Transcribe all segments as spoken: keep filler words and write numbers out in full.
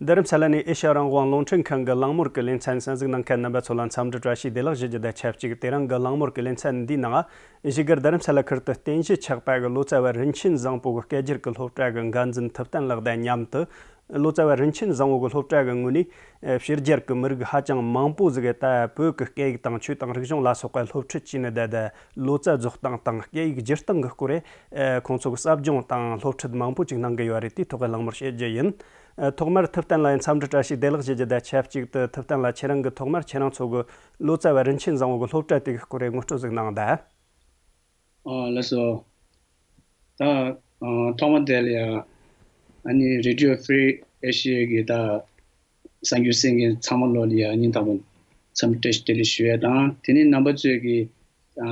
རྡ་རམ་ས་ལ་ནས་ཨེ་ཤ་ཡ་རང་དབང་རླུང་འཕྲིན་ཁང་གི་གླེང་མོལ་གྱི་ལེ་ཚན་གསན་གཟིགས་གནང་མཁན་རྣམ་པ་ཚོ་ལ་འཚམས་འདྲི་བཀྲ་ཤིས་བདེ་ལེགས་ཞུ་རྒྱུ་དང་ཆབས་ཅིག་དེ་རིང་གི་གླེང་མོལ་གྱི་ལེ་ཚན་འདིའི་ནང་བཞུགས་སྒར་རྡ་རམ་ས་ལ་ཁུལ་དུ་རྟེན་གཞི་ཆགས་པ་གི་ལོ་ཙཱ་བ་རིན་ཆེན་བཟང་པོ་གི་སྐད་སྒྱུར་གྱི་སློབ་གྲྭ་གི་འགན་འཛིན་ཐུབ་བསྟན་ལགས་དང་མཉམ་དུ། ལོ་ཙཱ་བ་རིན་ཆེན་བཟང་པོ་གི་སློབ་གྲྭ་གི་ངོས་ནས་ཕྱི་རྒྱལ་གྱི་མི་རིགས་ཧ་ཅང་མང་པོ་ཟིག་གིས་ད་བོད་ཀྱི་སྐད་ཡིག་དང་ཆོས་དང་རིག་གཞུང་ལ་སོགས་པའི་སློབ་ཁྲིད་བྱས་ནས་བསྡད་དེ། ལོ་ཙཱ་རྫོགས་སྟངས་དང་སྐད་ཡིག་སྒྱུར་སྟངས་ཀྱི་སྐོར་རེད། ཁོང་ཚོ་གི་ཟབ་སྦྱོང་དང་སློབ་ཁྲིད་མང་པོ་ཅིག་གནང་གི་ཡོད་རེད། དེའི་ཐོག་གི་གླེང་མོལ་བྱེད་རྒྱུ་ཡིན། ཐོག་མར་ཐུབ་བསྟན་ལགས་ཡང་འཚམས་འདྲི་བཀྲ་ཤིས་བདེ་ལེགས་ཞུ་རྒྱུ་དང་ཆབས་ཅིག་ཏུ། ཐུབ་བསྟན་ལགས་ཁྱེད་རང་གི་ཐོག་མར་ཁྱེད་རང་ཚོ་གི་ལོ་ཙཱ་བ་རིན་ཆེན་བཟང་པོ་གི་སློབ་གྲྭ་དེ་གི་སྐོར་རེ་ངོ་སྤྲོད་ཟིག་གནང་དང་། ཨོ་ལགས་སོ། ད་ཨ་ཐོག་མ་དེ་ལ་ཡ་ཨ་ནི་Radio Free Asia གི་ད་གསར་འགྱུར་གསན་མཁན་ཚང་མ་ལོ་ལ་ཡ་སྙིང་ཐག་པ་འཚམས་འདྲི་བཀྲ་ཤིས་བདེ་ལེགས་ཞུ་ཡ་དང་། དེ་ནས་རྣམ་པ་ཚོས་ཀྱི་ཨ་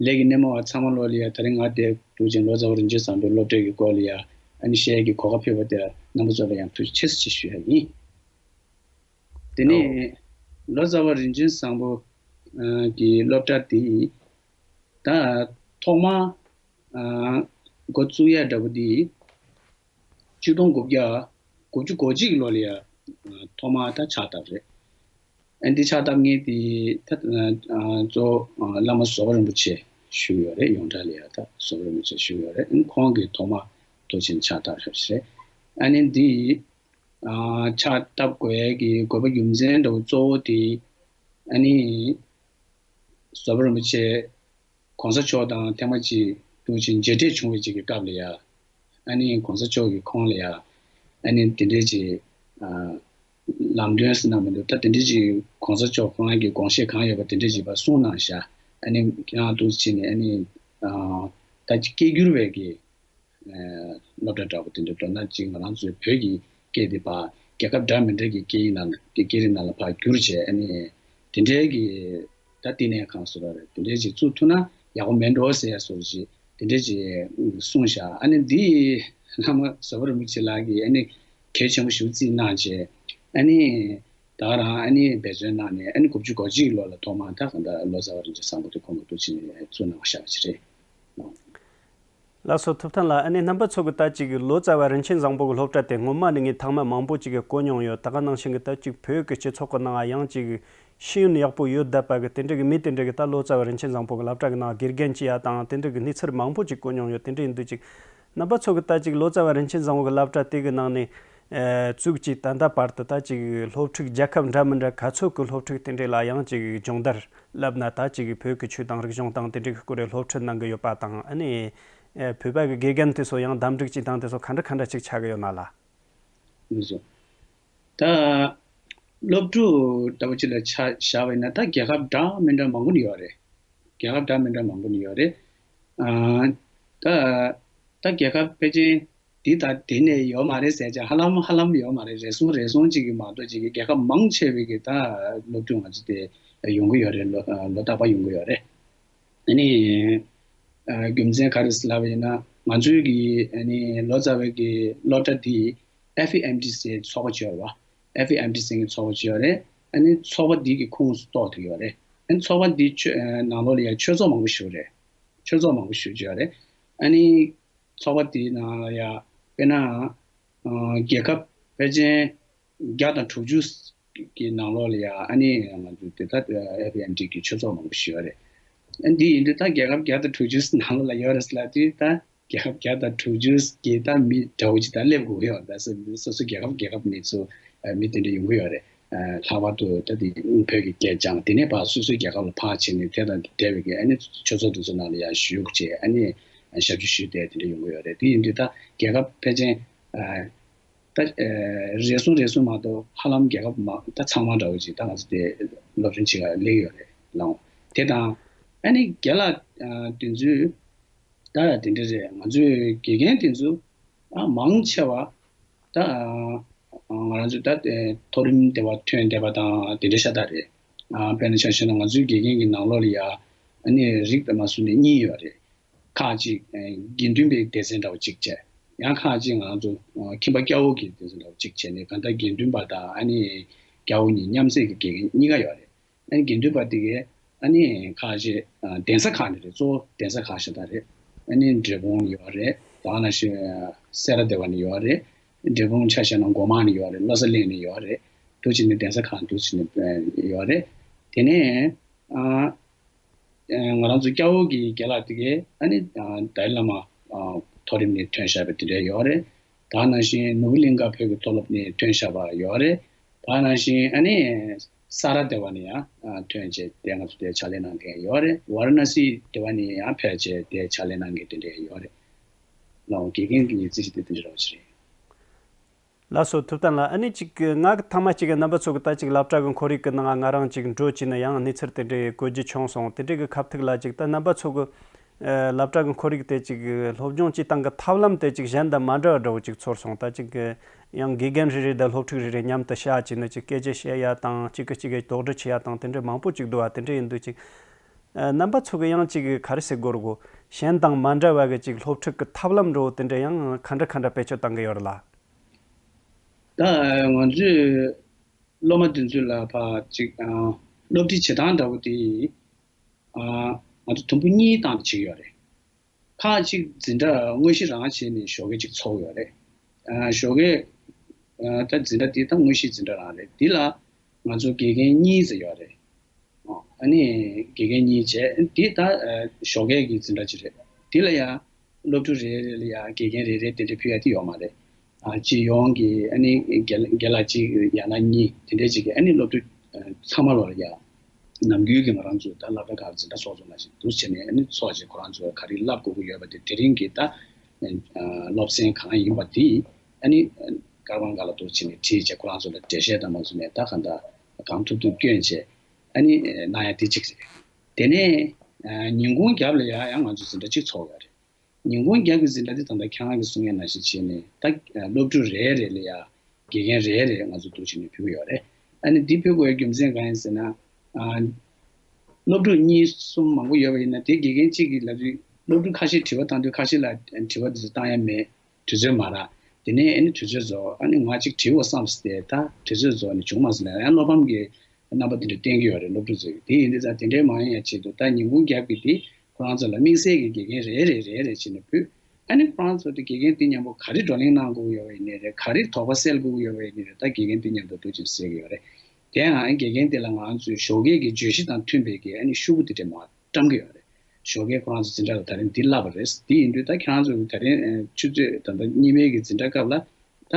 ལས་ཀྱི་སྣེ་མོ་བ་ཚང་མ་ལོ་ལ་ཡ་ད་རིང་ང་དེ་འདུག་ཅིང་ལོ་ཙཱ་བ་རིན་ཆེན་བཟང་པོའི་སློབ་གྲྭ་གི་སྐོར་ལ་ཡ་ཨ་ནི་བཤད་ཡ་གི་གོ་སྐབས་ཕུལ་བ་དེ་ལ་རྣམ་པ་ཚོ་ལ་ཡང་ཐུགས་རྗེ་ཆེ་ཞུ་ཡ་ཡིན། དེ་ནས་ལོ་ཙཱ་བ་རིན་ཆེན་བཟང་པོ་ཨ་གི་སློབ་གྲྭ་དེ་ད་ཐོག་མ་ཨ་འགོ་བཙུགས་ཡ་འདྲ་པོ་དེ་ཆིག་སྟོང་དགུ་བརྒྱ་དགུ་བཅུ་གོ་གཅིག་ལོ་ལ་ཡ་ཐོག་མ་ད་ཕྱག་བཏབ་རེད། ཨ་འདི་ཕྱག་བཏབ་མཁན་དེ་ད་ཨ་གཙོ་བོ་ཨ་བླ་མ་བཟོད་པ་རིན་པོ་ཆེ་བཞུགས་ཡོད་རེད། ཡོངས་གྲགས་ལ་ཡ་ད་བཟོད་པ་རིན་པོ་ཆེ་བཞུགས་ཡོད་རེད། ཨ་ཁོང་གིས་ཐོག་མ་ཐུགས་རྗེ་ཆེ་ཕྱག་བཏབ་རེད། ཨ་ནི་འདི་ཨ་ཕྱག་བཏབ་དགོས་ཡ་གི་དགོས་པ་རྒྱུ་མཚན་འདྲ་པོ་གཙོ་བོ་དེ་ཨ་ནི་བཟོད་པ་རིན་པོ་ཆེ་གོང་ས་མཆོག་དང་ཐེངས་མ་གཅིག་འདུག་ཅིང་མཇལ་འཕྲད་བྱུང་བའི་གཅིག་གི་སྐབས་ལ་ཡ། ཨ་ནི་གོང་ས་མཆོག་གིས་ཁོང་ལ་ཡ་ཨ་ནི་དེ་འདྲའི་གཅིག་ཨ་ལམ་སྟོན་ཟེར་ན་མི་འདུག་ད་དེ་འདྲའི་གཅིག་གོང་ས་མཆོག་ཁོ་རང་གི་དགོངས་བཞེད་གང་ཡོད་པ་དེ་འདྲའི་གཅིག་ཕར་གསུངས་གནང་ཤག་ཨ་ནི་ཁྱེད་རང་འདུག་བྱས་ནས་ཨ་ནི་ཨ་ད་སྐད་བསྒྱུར་བའི་གི་ཨ་སློབ་གྲྭ་འདྲ་པོ་དེ་འདྲ་མདོར་ན་གཅིག་ང་རང་ཚོའི་བོད་ཀྱི་སྐད་དེ་ཕར་རྒྱལ་ཁབ་འདྲ་མི་འདྲ་གི་སྐད་ཡིག་ནང་ལ་སྐད་རིགས་ནང་ལ་ཕར་བསྒྱུར་བྱས། ཨ་ནི་དེ་འདྲའི་གི་ད་བསྟི་གནས་ཁང་བཟོ་འདྲ་རེད། དེ་འདྲའི་ཅིག་བཙུགས་ཐུབ་ན་ཡག་པོ་མེད་འགྲོ་ཟེར་ཡ་བཟོ་འདྲ་ཅིག་དེ་འདྲའི་ཅིག་གསུངས་ཤག་ཨ་ནི་འདི་བླ་མ་བཟོད་པ་རིན་པོ་ཆེ་ལགས་ཀྱིས་ཨ་ནི་གལ་ཆེན་པོ་ཞེ་པོ་བརྩིས་གནང་བྱས། ཨ་ནི་ད་ག་རང་ཨ་ནི་འབད་བརྩོན་གནང་ནས་ཨ་ནི་དགུ་བཅུ་གོ་གཅིག་ལོ་ལ་ཐོག་མར་ད་གང་ལྟར་ལོ་ཙཱ་བ་རིན་ཆེན་བཟང་པོ་དེ་ཁོང་གིས་འདུག་བྱས་ནས་བཙུགས་གནང་བ་ཤག་ཅིག་རེད། ལགས་སོ། ཐུབ་བསྟན་ལགས། ཨ་ནི་རྣམ་པ་ཚོ་གི་ད་ཅིག་ལོ་ཙཱ་བ་རིན་ཆེན་བཟང་པོ་གི་སློབ་གྲྭ་དེ་སྔོན་མ་ནས་ངས་ཐེངས་མ་མང་པོ་ཅིག་གི་གོ་མྱོང་ཡོད། ད་ག་ནང་བཞིན་གི་ད་ཅིག་བོད་ཀྱི་སྤྱི་ཚོགས་ཀྱི་ནང་ཡང་ཅིག་ཤེས་ཡོན་ཡག་པོ་ཡོད་བསྡད་པ་གི་དེ་འདྲ་གི་མི་དེ་འདྲ་གི་ད་ལོ་ཙཱ་བ་རིན་ཆེན་བཟང་པོ་གི་སློབ་གྲྭ་གི་ནང་དགེ་རྒན་ཅིག་ཡ་དང་དེ་འདྲ་གི་གནས་ཚུལ་མང་པོ་ཅིག་གོ་མྱོང་ཡོད། དེ་འདྲ་ཡིན་དུས་ཅིག་རྣམ་པ་ཚོ་གི་ད་ཅིག་ལོ་ཙཱ་བ་རིན་ཆེན་བཟང་པོ་གི་སློབ་གྲྭ་དེ་གི་ནང་ནས་ཨ་བཙུགས་ཅིག་ད་ལྟ་བར་དུ་ད་ཅིག་སློབ་ཕྲུག་རྒྱལ་ཁབ་འདྲ་མི་འདྲ་ག་ཚོད་གི་སློབ་ཕྲུག་དེ་འདྲ་ལ་ཡང་ཅིག་སྦྱོང་བརྡར་བསླབ་ན་ད་ཅིག་བོད་ཀྱི་ཆོས་དང་རིག་གཞུང་དང་དེ་འདྲ་གི་སྐོར་རེ་སློབ་ཁྲིད་གནང་གི་ཡོད་པ་དང་། ཨ་ནི་ཨ་བོད་པ་གི་དགེ་རྒན་དེ་ཚོ་ཡང་འདམ་འགྲིག་ཅིག་དང་དེ་ཚོ་ག་འདྲ་ག་འདྲ་ཅིག་ཆགས་གི་ཡོད་ན་ལ། ལགས་སོ། ད་སློབ་ཕྲུག་ལྟ་བུ་ཅིག་ལ་ཆ་བཞག་པ་ཡིན་ན་ད་རྒྱལ་ཁབ་འདྲ་མི་འདྲ་མང་པོ་ནས་ཡོད་རེད། རྒྱལ་ཁབ་འདྲ་མི་འདྲ་མང་པོ་ནས་ཡོད་རེད། ཨ་ད་ད་རྒྱལ་ཁབ་ཕལ་ཆེར་འདི་དང་དེ་ནས་ཡོད་མ་རེད་ཟེར་ཅིག་ཧ་ལམ་ཧ་ལམ་ཡོད་མ་རེད། རེ་ཟུང་རེ་ཟུང་ཅིག་གི་མ་གཏོགས་ཅིག་གི་རྒྱལ་ཁབ་མང་ཆེ་བའི་གི་ད་སློབ་ཕྲུག་ང་ཚོ་དེ་ཡོང་གི་ཡོད་རེད། ལོ་ལོ་རྟག་པར་ཡོང་གི་ཡོད་རེད། ཨ་ནི་ཨ་རྒྱུ་མཚན་ག་རེ་ཟེར་ལབ་པ་ཡིན་ན་ང་ཚོའི་གི་ཨ་ནི་ལོ་ཙཱ་བའི་གི་སློབ་གྲྭ་འདི་ཨེཕ་ཨེམ་ཌི་ཟེར་ཚོགས་པ་ཅིག་ཡོད་རེད་བ། ཨེཕ་ཨེམ་ཌི་ཟེར་གི་ཚོགས་པ་ཅིག་ཡོད་རེད། ཨ་ནི་ཚོགས་པ་འདི་གི་ཁོངས་སུ་གཏོགས་ཐུབ་ཡོད་རེད། ཨ་ནི་ཚོགས་པ་འདི་ཆོས་ཨ་ནང་ལོགས་ལ་ཡང་ཆོས་ཚོགས་མང་པོ་ཞིག་རེད། ཆོས་ཚོགས་མང་པོ་ཞིག་ཅིག་ཡོད་རེད། ཨ་ནི་ཚོགས་པ་དེའི་ནང་ལ་ཡ་དཔེར་ན་ཨ་རྒྱལ་ཁབ་ཕལ་ཆེར་བརྒྱ་དང་དྲུག་ཅུ་གི་ནང་ལོགས་ལ་ཡ་ཨ་ནི་ང་ཚོ་དེ་ལྟར་ཨེཕ་ཨེམ་ཌི་གི་ཆོས་ཚོགས་མང་པོ་ཞིག་ཡོད་རེད། ཨ་འདི་ཡིན་དུས་ད་རྒྱལ་ཁབ་བརྒྱ་དང་དྲུག་ཅུ་ནང་ལོགས་ལ་ཡོད་རེད་ཟེར་ལབ་དུས་ད་རྒྱལ་ཁབ་བརྒྱ་དང་དྲུག་ཅུ་གི་ད་མི་འདྲ་བོ་ཅིག་ད་སླེབས་དགོས་ཡོད། ད་སོ་སོ་སོ་རྒྱལ་ཁབ་རྒྱལ་ཁབ་ནས་ཚུར་ཨ་མི་དེ་འདྲ་ཡོང་གི་ཡོད་རེད། ལྷག་པར་དུ་ད་དེ་བོད་ཀྱི་སྐད་སྦྱངས། དེ་ནས་ཕར་སོ་སོའི་རྒྱལ་ཁབ་ལ་ཕར་ཕྱིན་ནས་དེ་དང་འབྲེལ་བའི་གི་ཨ་ནི་ཆོས་ཚོགས་དེ་ཚོ་ནང་ལ་ཡར་ཞུགས་བྱས་ཨ་ནི་ཞབས་ཕྱི་ཞུས་ཏེ་དེ་འདྲ་ཡོང་གི་ཡོད་རེད། དེ་ཡིན་དུས་ད་རྒྱལ་ཁབ་ཕལ་ཆེར་ད་རེ་ཟུང་རེ་ཟུང་མ་གཏོགས་ཧ་ལམ་རྒྱལ་ཁབ་མ་ད་ཚང་མ་འདྲ་བོ་ཅིག་ད་ང་ཚོ་དེ་སློབ་སྦྱོང་བྱེད་ག་སླེབས་ཡོད་རེད་ལགས། དེ་དང་ཨ་ནི་རྒན་ལགས་དེ་ཚོས་ད་དེ་འདྲ་རེད། ང་ཚོའི་དགེ་རྒན་དེ་ཚོ་ཨ་མང་ཆེ་བ་ད་ང་ཚོ་ད་མཐོ་རིམ་དེ་བ་ཐོན་བསྡད་པ་དང་དེ་འདྲ་ཤ་སྟག་རེད། དཔེར་ན་ཆ་བཞག་ན་ང་ཚོའི་དགེ་རྒན་གྱི་ནང་ལོགས་ལ་ཡ་ཨ་ནི་རིགས་དང་མ་སུ་ནས་གཉིས་ཡོད་རེད། ཁག་ཅིག་དགེ་འདུན་པའི་སྡེ་ཚན་འདྲ་བོ་གཅིག་བྱས། ཡང་ཁག་ཅིག་ང་ཚོ་ཁྱིམ་པ་སྐྱ་བོ་གི་སྡེ་ཚན་འདྲ་བོ་གཅིག་བྱས་ནས་གང་ལྟར་དགེ་འདུན་པ་དང་ཨ་ནི་སྐྱ་བོ་གཉིས་མཉམ་བསྲེས་ཀྱི་དགེ་རྒན་གཉིས་ཀ་ཡོད་རེད། ཨ་ནི་དགེ་འདུན་པ་དེ་གའི་ཨ་ནི་ཁག་ཅིག་གདན་ས་ཁག་ནས་རེད། གཙོ་བོ་གདན་ས་ཁག་ཤ་སྟག་རེད། ཨ་ནི་འབྲས་སྤུངས་ནས་ཡོད་རེད། ད་ག་ནང་བཞིན་སེ་ར་སྡེ་བ་ནས་ཡོད་རེད། འབྲས་སྤུངས་ཆ་བཞག་ན་སྒོ་མང་ནས་ཡོད་རེད། བློ་གསལ་གླིང་ནས་ཡོད་རེད། འདུག་བྱས་ནས་གདན་ས་ཁག་འདུག་བྱས་ནས་ཡོད་རེད། དེ་ནས་ཨ། ང་རང་ཚོ་སྐྱ་བོ་གི་རྒན་ལགས་དེ་གས་ཨ་ནི་ཏཱ་ལའི་བླ་མ་མཐོ་རིམ་ནས་ཐོན་བཞག་པ་དེ་འདྲ་ཡོད་རེད། ད་ནང་བཞིན་ནོར་བུ་གླིང་ག་བོད་ཀྱི་མཐོ་སློབ་ནས་ཐོན་བཞག་པ་ཡོད་རེད། ད་ནང་བཞིན་ཨ་ནི་ས་ར་སྡེ་བ་ནས་ཡང་ཐོན་བྱས་དེ་ང་ཚོ་དེ་ཕྱག་ལས་གནང་མཁན་ཡོད་རེད། ཝཱ་ར་ཎ་སི་སྡེ་བ་ནས་ཡང་ཕེབས་བྱས་དེ་ཕྱག་ལས་གནང་མཁན་དེ་འདྲ་ཡོད་རེད། ལའང་དགེ་རྒན་གྱི་རྩིས་གཞི་དེ་དེ་འདྲ་རོགས་བྱེད་རེད། ལགས་སོ། ཐུབ་བསྟན་ལགས། ཨ་ནི་ཅིག་ང་གི་ཐེངས་མ་གཅིག་གི་རྣམ་པ་ཚོ་གི་ད་ཅིག་སློབ་གྲྭ་གི་ཁོར་ཡུག་གི་ནང་ང་རང་ཅིག་འགྲོ་བྱས་ནས་ཡང་གནས་ཚུལ་དེ་འདྲའི་གོ་རྒྱུ་བྱུང་སོང་། དེ་འདྲའི་གི་ཁ་ཐུག་ལ་ཅིག་ད་རྣམ་པ་ཚོ་གི་སློབ་གྲྭ་གི་ཁོར་ཡུག་དེ་ཅིག་སློབ་སྦྱོང་བྱེད་སྟངས་གི་ཐབས་ལམ་དེ་ཅིག་གཞན་དང་མ་འདྲ་བ་འདྲ་བོ་ཅིག་ཚོར་སོང་། ད་ཅིག་ཡང་དགེ་རྒན་རེ་རེ་དང་སློབ་ཕྲུག་རེ་རེ་མཉམ་དུ་བཤད་བྱས་ནས་ཅིག་སྐད་ཆ་བཤད་ཡ་དང་གཅིག་གིས་གཅིག་གི་དོགས་འདྲི་བྱེད་ཡ་དང་དེ་འདྲ་མང་པོ་ཅིག་འདུག་བ། དེ་འདྲ་ཡིན་དུས་ཅིག་རྣམ་པ་ཚོ་གི་ཡང་ཅིག་ག་རེ་ཟེར་དགོས་རེད་གོ། གཞན་དང་མ་འདྲ་བ་གི་ཅིག་སློབ་ཁྲིད་ཀྱི་ཐབས་ལམ་འདྲ་བོ་དེ་འདྲ་ཡང་ག་འདྲ་ག་འདྲ་བེད་སྤྱོད་གཏང་གི་ཡོད་རེད་ལ། ད་ང་ཚོས་སློབ་མ་དེ་ཚོ་ལ་ཕར་ཅིག་ཨ། སློབ་ཁྲིད་བྱེད་སྟངས་འདྲ་བོ་དེ་ཨ། ང་ཚོ་དུམ་བུ་གཉིས་བཏང་སྟེ་བྱེད་ཀྱི་ཡོད་རེད། ཁག་ཅིག་འཛིན་གྲྭ་དངོས་གཞི་རང་བྱས་ནས་ཞོགས་ཀས་ཅིག་ཚོགས་ཡོད་རེད། ཨ། ཞོགས་ཀས་ཨ། ད་འཛིན་གྲྭ་དེ་ད་དངོས་གཞི་འཛིན་གྲྭ་རང་རེད། འདི་ལ་ང་ཚོ་དགེ་རྒན་གཉིས་ཙམ་ཡོད་རེད། ཨ་ནི་དགེ་རྒན་གཉིས་བྱས། འདི་ད་ཨ། ཞོགས་ཀས་ཀྱི་འཛིན་གྲྭ་ཅིག་རེད། འདི་ལ་ཡང་སློབ་ཕྲུག་རེ་རེ་ལ་ཡང་དགེ་རྒན་རེ་རེ་དེ་འདྲ་ཕུལ་ཡ་དེ་ཡོད་མ་རེད། ཨ། སྤྱི་ཡོངས་ཀྱི་ཨ་ནི་རྒན་རྒན་ལགས་གཅིག་ཡང་ན་གཉིས་དེ་འདྲ་ཅིག་གིས་ཨ་ནི་སློབ་ཕྲུག་ཨ། ཚང་མ་ལ་ཡང་ནམ་རྒྱུན་གྱི་ང་རང་ཚོའི་ད་སློབ་གྲྭ་ཁག་འཛིན་གྲྭ་ཚོགས་འཛོམས་ནང་བཞིན་འདུག་བྱས་ནས་ཨ་ནི་ཚོགས་བྱས། ཁོ་རང་ཚོས་ག་རེ་བསླབ་དགོས་ཀྱི་ཡོད་པ་དེ་དེ་རིང་གི་ད་ཨ། སློབ་ཚན་གང་ཡིན་པ་དེ་ཨ་ནི་ཀ་བ་འགའ་ལ་འདུག་བྱས་ནས་ཁྲིད་བྱས། ཁོ་རང་ཚོ་ལ་འགྲེལ་བཤད་དང་མ་བཟོས་ནས་ད་གང་ལྟར་གང་ཐུབ་ཐུབ་བསྐྱོན་བྱས་ཨ་ནི་གནང་ཡ་དེ་གཅིག་རེད། དེ་ནས་ཨ། ཉིན་གུང་རྒྱབ་ལ་ཡང་ཡང་ང་ཚོ་འཛིན་གྲྭ་གཅིག་ཚོགས་ཡོད་རེད། ཉིན་གུང་རྒྱབ་ཀྱི་འཛིན་གྲྭ་དེ་ད་ལྟ་ཁྱེད་རང་གིས་གསུང་ཡ་ནང་བཞིན་བྱས་ནས་ད་སློབ་ཕྲུག་རེ་རེ་ལ་ཡ་དགེ་རྒན་རེ་རེ་ང་ཚོ་འདུག་བྱས་ནས་ཕུལ་གྱི་ཡོད་རེད། ཨ་ནི་འདི་ཕུལ་དགོས་པའི་རྒྱུ་མཚན་གང་ཡིན་ཟེར་ན། ཨ། སློབ་ཕྲུག་གཉིས་གསུམ་མང་པོ་ཡོད་པ་ཡིན་ན་དེ་དགེ་རྒན་གཅིག་གིས་ལབ་དུས་སློབ་ཕྲུག་ཁ་ཤས་དྲི་བ་བཏང་དུས་ཁ་ཤས་ལ་དྲི་བ་དེ་ཚོ་བཏང་ཡ་མེད། དུས་ཚོད་མ་རག་དེ་ནས་ཨ་ནི་དུས་ཚོད་རྫོགས། ཨ་ནི་ང་གཅིག་དྲི་དགོས་བསམ་སྟེ་ད་དུས་ཚོད་རྫོགས་ནས་བྱུང་མ་སོང་ལ་ཡང་བློ་ཕམ་གྱི་རྣམ་པ་དེ་འདྲ་བསྟན་གྱི་ཡོད་རེད། སློབ་ཕྲུག་ཚོས། དེ་ཡིན་དུས་ཙང་དེ་འདྲའི་མ་ཡིན་ཡ་ཆེད་དུ་ད་ཉིན་གུང་རྒྱབ་ཀྱི་དེ་ཁོ་རང་ཚོ་ལ་དམིགས་བསལ་གྱི་དགེ་རྒན་རེ་རེ་རེ་རེ་བྱས་ནས་ཕུལ། ཨ་ནི་ཁོ་རང་ཚོ་དེ་དགེ་རྒན་དེ་མཉམ་པོ་ག་རེ་བགྲོ་གླེང་གནང་དགོས་ཡོད་པ་ཡིན་ནའི་རེད། ག་རེ་དོགས་པ་སེལ་དགོས་ཀྱི་ཡོད་པ་ཡིན་ནའི་རེད། ད་དགེ་རྒན་དེ་མཉམ་དུ་འདུག་ཅིང་སེལ་གྱི་ཡོད་རེད། དེ་ཡང་དགེ་རྒན་དེ་ལ་ང་ཚོའི་ཞོགས་ཀས་ཀྱི་བརྗོད་གཞི་དང་མཐུན་པའི་གི་ཨ་ནི་ཤོག་བུ་དེ་འདྲ་མར་བཀྲམ་གྱི་ཡོད་རེད། ཞོགས་ཀས་ཁོ་རང་ཚོ་འཛིན་གྲྭ་ལ་ད་རིང་འདི་བསླབས་པ་རེད། དེ་ཡིན་དུས་ད་ཁྱེད་རང་ཚོ་གི་ད་རིང་ཨ། ཆུ་ཚོད་ད་ལྟ་གཉིས་པའི་གི་འཛིན་གྲྭ་སྐབས་ལ་ད་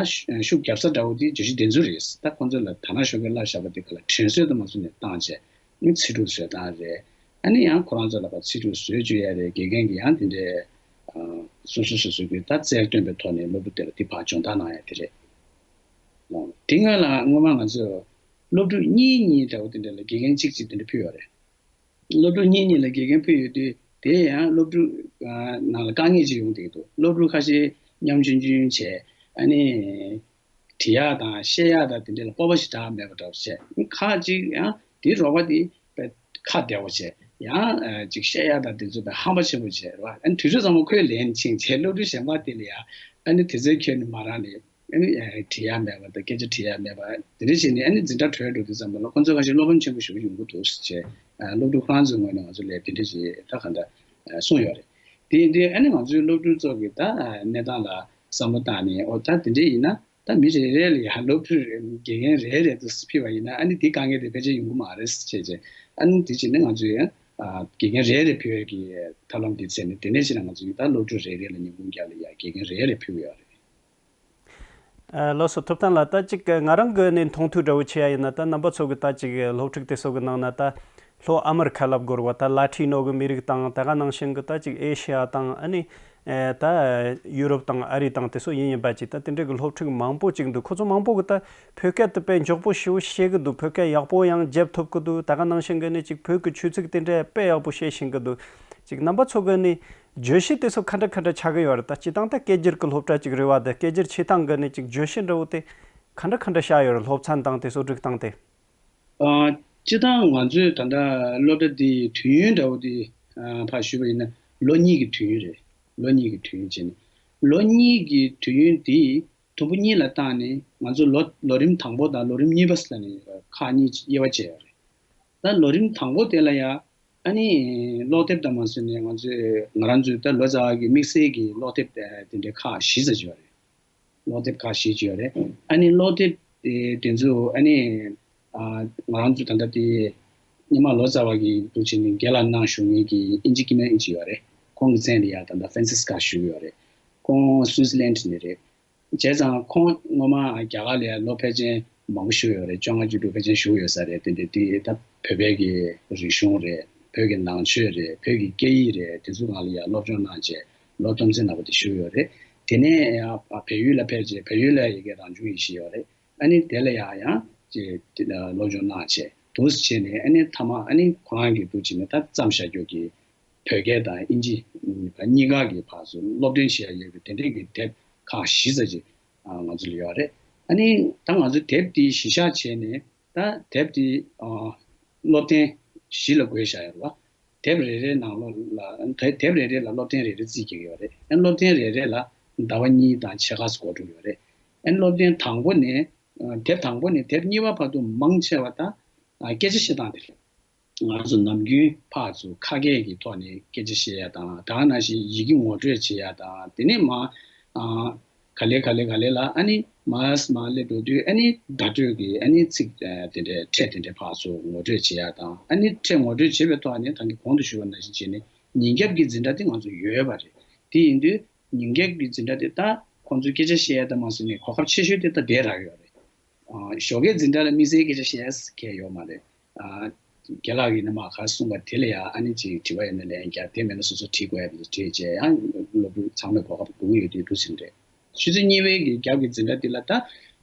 ཤུགས་རྒྱབ་ས་འདྲ་བོ་དེ་བརྗོད་གཞི་དེ་ཚོ་རེད། ད་ཁོང་ཚོ་ལ་ད་ནང་ཞོགས་ཀས་བསླབས་བཞག་པ་དེ་ག་ལ་དྲན་གསོ་དུ་མ་བཟུང་ནས་བཏང་བྱས་ཨ་ནི་ཚིག་གྲུབ་བཟོས་སྟངས་རེད། ཨ་ནི་ཡང་ཁོ་རང་ཚོ་ལ་ཕར་ཚིག་གྲུབ་བཟོས་བཅུག་ཡ་རེད། དགེ་རྒན་གྱིས་ཡང་དེ་འདྲའི་ཨ། སོ་སོ་སོ་སོ་གི་ད་རྩལ་བཏོན་པའི་ཐོག་ནས་སློབ་ཕྲུག་དེ་ལ་དེ་ཕར་སྦྱོང་བརྡར་གནང་ཡ་དེ་རེད། དེ་སྔོན་ལ་སྔོན་མ་ང་ཚོས་སློབ་ཕྲུག་གཉིས་གཉིས་འདྲ་བོ་དེ་འདྲ་ལ་དགེ་རྒན་གཅིག་གཅིག་དེ་འདྲ་ཕུལ་ཡོད་རེད། སློབ་ཕྲུག་གཉིས་གཉིས་ལ་དགེ་རྒན་ཕུལ་ཡོད་དུས་དེ་ཡང་སློབ་ཕྲུག་ཨ། ནང་ལ་དཀའ་ངལ་ཅིག་ཡོང་བསྡད་ཀྱི་འདུག་སློབ་ཕྲུག་ཁ་ཤས་ཉམ་ཆུང་ཆུང་བྱས་ཨ་ནི་འབྲི་ཡག་དང་བཤད་ཡག་དང་དེ་འདྲ་ལ་སྤོབས་པ་ཞེ་དྲག་མེད་པ་འདྲ་བོ་བྱས། ཁག་ཅིག་ཡང་དེའི་རོགས་པ་དེ་དཔེ་ཁ་བདེ་བོ་བྱས། ཡང་ཨ། ཅིག་བཤད་ཡག་དང་དེ་ཚོ་དཔེ་ཧམ་པ་ཆེན་པོ་བྱས་རེད་བ། ཨ་ནི་དུས་ཚོད་ཚང་མ་ཁོས་ལེན་ཕྱིན་བྱས། སློབ་ཕྲུག་གཞན་པ་དེ་ལ་ཡང་ཨ་ནི་དུས་ཚོད་ཁྱོན་ནས་མ་རག་ནས། ཨ་ནི་ཨ། བྲིས་ཡག་མེད་པ་དང་སྐད་ཆ་དྲི་ཡག་མེད་པ་དེ་འདྲ་བྱས་ནས་ཨ་ནི་འཛིན་གྲྭ་གྲོལ་འགྲོ་དུས་ཙམ་པ་ལ་ཁོང་ཚོ་ཁ་ཤས་བློ་ཕམ་ཆེན་པོ་ཞིག་ཡོང་གི་འདུག་ཅེས་ཨ། སློབ་ཕྲུག་ཁོ་རང་ཚོའི་ངོས་ནས་ང་ཚོ་ལ་དེ་འདྲ་ཞིག་ད་གང་འདྲ་ཨ། གསུངས་ཡོད་རེད། དེ་ཡིན་དུས་ཨ་ནི་ང་ཚོའི་སློབ་ཕྲུག་ཚོ་གི་ད་ཨ། གནས་སྟངས་ལ་བསམ་བློ་བཏང་ནས། ཨོ་ད་དེ་འདྲ་ཡིན་ན་ད་མི་རེ་རེ་ལ་ཡང་སློབ་ཕྲུག་དགེ་རྒན་རེ་རེ་དུ་ཕུལ་བ་ཡིན་ན་ཨ་ནི་དེ་དཀའ་ངལ་དེ་ཕལ་ཆེར་ཡོང་གི་མ་རེད་ཅེས་བྱས། ཨ་ནི་དེ་བྱས་ནས་ང་ཚོས་ཡང་ཨ། དགེ་རྒན་རེ་རེ་ཕུལ་བའི་གི་ཐབས་ལམ་དེ་བཙལ་ནས། དེ་ནས་བྱས་ན་ང་ཚོས་ད་སློབ་ཕྲུག་རེ་རེ་ལ་ཉིན་གུང་རྒྱབ་ལ་ཡང་དགེ་རྒན་རེ་རེ་ཕུལ་གི་ཡོད་རེད། ཨ། ལགས་སོ། ཐུབ་བསྟན་ལགས། ད་ཅིག་ང་རང་གི་ནས་མཐོང་ཐོས་འདྲ་བོ་བྱེད་ཡ་ཡིན་ན། ད་རྣམ་པ་ཚོ་གི་ད་ཅིག་སློབ་ཕྲུག་དེ་ཚོ་གི་ནང་ན་ད་ལྷོ་ཨ་མི་རི་ཁ་ལབ་དགོས་རེད་བ། ད་ལ་ཊི་ནོ་གི་མི་རིགས་དང་། ད་ག་ནང་བཞིན་གི་ད་ཅིག་ཨེ་ཤི་ཡ་དང་། ཨ་ནི་ཨེ། ད་ཡུ་རོབ་དང་ཨ་རི་དང་དེ་ཚོ་ཡིན་ཡིན་པ་ཅིག་ད་དེ་འདྲ་གི་སློབ་ཕྲུག་མང་པོ་ཅིག་འདུག་ཁོ་ཚོ་མང་པོ་གི་ད་བོད་སྐད་དེ་དཔེ་མགྱོགས་པོ་ཞེ་པོ་ཤེས་གི་འདུག་བོད་སྐད་ཡག་པོ་ཡང་རྒྱབ་ཐུབ་གི་འདུག་ད་ག་ནང་བཞིན་གི་ནི་ཅིག་བོད་ཀྱི་ཆོས་ཚིགས་དེ་འདྲ་དཔེ་ཡག་པོ་ཤེས་ཤེས་གི་འདུག་ཅིག་རྣམ་པ་ཚོ་གི་ནི་བརྗོད་གཞི་དེ་ཚོ་ག་འདྲ་ག་འདྲ་ཆགས་ཀྱི་ཡོད་རེད། ད་སྤྱིར་བཏང་ད་སྐད་སྒྱུར་གྱི་སློབ་གྲྭ་ཅིག་རེད་བ། ད་སྐད་སྒྱུར་བྱེད་སྟངས་ཀྱི་ནི་ཅིག་བརྗོད་གཞི་འདྲ་བོ་དེ་ག་འདྲ་ག་འདྲ་བཞག་ཡོད་རེད། སློབ་ཚན་དང་དེ་ཚོ་སྒྲིག་སྟངས་དེ། ཨ། སྤྱིར་བཏང་ང་ཚོས་ད་ལྟ་སློབ་གྲྭ་འདིའི་དུས་ཡུན་འདྲ་བོ་དེ་ཨ། ཕར་ཞུས་པ་ཡིན་ན་ལོ་གཉིས་ཀྱི་དུས་ཡུན་རེད། ལོ་གཉིས་ཀྱི་དུས་ཡུན་བྱས་ནས། ལོ་གཉིས་ཀྱི་དུས་ཡུན་དེ་དུམ་བུ་གཉིས་ལ་བཏང་ནས་ང་ཚོ་ལོ་ལོ་རིམ་དང་པོ་དང་ལོ་རིམ་གཉིས་པ་ཟེར་ནས་ཁག་གཉིས་དབྱེ་བ་ཕྱེ་ཡོད་རེད། ད་ལོ་རིམ་དང་པོ་དེ་ལ་ཡང་ཨ་ནི་ཀློག་དེབ་དང་མ་བཟོས་ནས་ང་ཚོས་ང་རང་ཚོའི་ད་ལོ་ཙཱ་བ་གི་དམིགས་བསལ་གྱི་ཀློག་དེབ་དེ་འདྲའི་ཁག་བཞི་ཙམ་ཅིག་ཡོད་རེད། ཀློག་དེབ་ཁག་ཞེ་ཅིག་ཡོད་རེད། ཨ་ནི་ཀློག་དེབ་དེ་དེ་ཚོ་ཨ་ནི་ཨ་ང་རང་ཚོ་ད་ལྟ་དེ་སྔོན་མ་ལོ་ཙཱ་བ་གི་འདུག་བྱས་ནས་རྒན་ལགས་གནང་བཞུགས་མཁན་གྱི་དབྱིན་ཇི་སྐྱེས་དམན་ཨིན་ཅིག་ཡོད་རེད། ཁོང་གི་མཚན་ལ་ཡ་ད་ལྟ་ཧྥ་རན་སིས་ཀ་བཞུགས་ཡོད་རེད། ཁོང་སུའི་ཙི་ལན་ནས་རེད། བྱས་ཙང་ཁོང་སྔོན་མ་རྒྱ་གར་ལ་ཡ་ལོ་ཕལ་ཆེར་མང་པོ་བཞུགས་ཡོད་རེད། བཅོ་ལྔ་བཅུ་དྲུག་ཕལ་ཆེར་བཞུགས་ཡོད་ས་རེད། དེ་འདྲ་དེ་ད་བོད་པའི་གི་རིག་གཞུང་རེད། བོད་ཀྱི་ནང་ཆོས་རེད། བོད་ཀྱི་སྐད་ཡིག་རེད། དེ་ཚོ་སྒང་ལ་ཡ་སློབ་སྦྱོང་གནང་བྱས་ལོ་སྟོང་ཚན་ལྔ་པ་དེ་བཞུགས་ཡོད་རེད། དེ་ནས་ཡ་བལ་ཡུལ་ལ་ཕེབས་བྱས་བལ་ཡུལ་ལ་ཡ་གི་རང་བྱུང་ཡིད་བཞིན་ཡོད་རེད། ཨ་ནི་དེ་ལ་ཡ་ཡང་ཅིག་སློབ་སྦྱོང་གནང་བྱས་འདུག་བྱས་ནས་ཨ་ནི་མཐའ་མ་ཨ་ནི་ཁོ་རང་གི་འདུག་བྱས་ནས་ད་བརྩམས་བཞག་རྒྱུ་གི་བོད་སྐད་དང་དབྱིན་ཇི་གཉིས་ཀ་གི་བར་སུ་སློབ་སྟོན་བྱེད་ཡ་ཡོད་པའི་དེ་འདྲའི་གི་དེབ་ཁག་བཞི་ཙམ་ཅིག་ང་ཚོ་ལ་ཡོད་རེད། ཨ་ནི་ད་ང་ཚོ་དེབ་འདི་གཞི་བཞག་བྱས་ནས་ད་དེབ་འདི་སློབ་ཐུན་བཞི་ལ་བགོས་བཞག་ཡོད་རེད་བ། དེབ་རེ་རེའི་ནང་ལོགས་ལ་དེ་དེབ་རེ་རེ་ལ་སློབ་ཐུན་རེ་རེ་རྩིས་རྒྱག་གི་ཡོད་རེད། ཨ་ནི་སློབ་ཐུན་རེ་རེ་ལ་ཟླ་བ་གཉིས་དང་ཕྱེད་ཀ་ཙམ་འགོར་འགྲོ་གི་ཡོད་རེད། ཨ་ནི་སློབ་ཐུན་དང་པོ་ནས་དེབ་དང་པོ་ནས་དེབ་གཉིས་པ་བར་དུ་མང་ཆེ་བ་ད་སྐད་ཆ་བཤད་སྟངས་དེ་རེད། ང་ཚོ་ནམ་རྒྱུན་ཕར་ཚུར་ཁ་སྐད་ཀྱི་ཐོག་ནས་སྐད་ཆ་བཤད་ཡ་དང་། ད་ག་ནང་བཞིན་ཡི་གེ་ངོ་སྤྲོད་བྱེད་ཡ་དང་། དེ་ནས་མར་ཨ་ག་ལེ་ག་ལེ་ག་ལེ་ལ་ཨ་ནི་མར་མར་སླེབས་འགྲོ་དུས་ཨ་ནི་བརྡ་སྤྲོད་ཀྱི་ཨ་ནི་ཚིག་ཨ་དེ་འདྲའི་ཕྲད་དེ་འདྲའི་ཕར་ཚུར་ངོ་སྤྲོད་བྱེད་ཡ་དང་། ཨ་ནི་ཕྲད་ངོ་སྤྲོད་བྱེད་པའི་ཐོག་ནས་ད་གིན་གོང་དུ་ཞུས་པ་ནང་བཞིན་བྱས་ནས་ཉིན་རྒྱབ་ཀྱི་འཛིན་གྲྭ་དེ་ང་ཚོ་ཡོད་པ་རེད། དེ་ཡིན་དུས་ཉིན་རྒྱབ་ཀྱི་འཛིན་གྲྭ་དེ་ད་ཁོང་ཚོས་སྐད་ཆ་བཤད་ཡ་དང་མ་སོང་ནས་གོ་སྐབས་ཆེ་ཤོས་དེ་ད་དེ་རག་ཡོད་རེད། ཨ་ཞོགས་ཀའི་འཛིན་གྲྭ་ལ་དམིགས་བསལ་སྐད་ཆ་བཤད་ཡ་གང་ཡང་ཡོད་མ་རེད། ཨ་རྒན་ལགས་ཀྱིས་ནི་མ་ག་གསུངས་པ་དེ་ལ་ཡ་ཨ་ནི་ཅིག་དྲི་བ་ཡོད་ན་ལན་རྒྱག་དེ་མེད་ན་སོ་སོ་དྲི་དགོས་ཡ་དེ་ཚོ་དྲིས་བྱས་ཡང་སློབ་ཕྲུག་ཚང་མས་གོ་སྐབས་དགོས་ཀྱི་ཡོད་དུས་འདུག་ཟིན་རེད། ཆུ་ཚོད་གཉིས་པའི་གི་རྒྱབ་ཀྱི་འཛིན་གྲྭ་འདི་ལ་ད་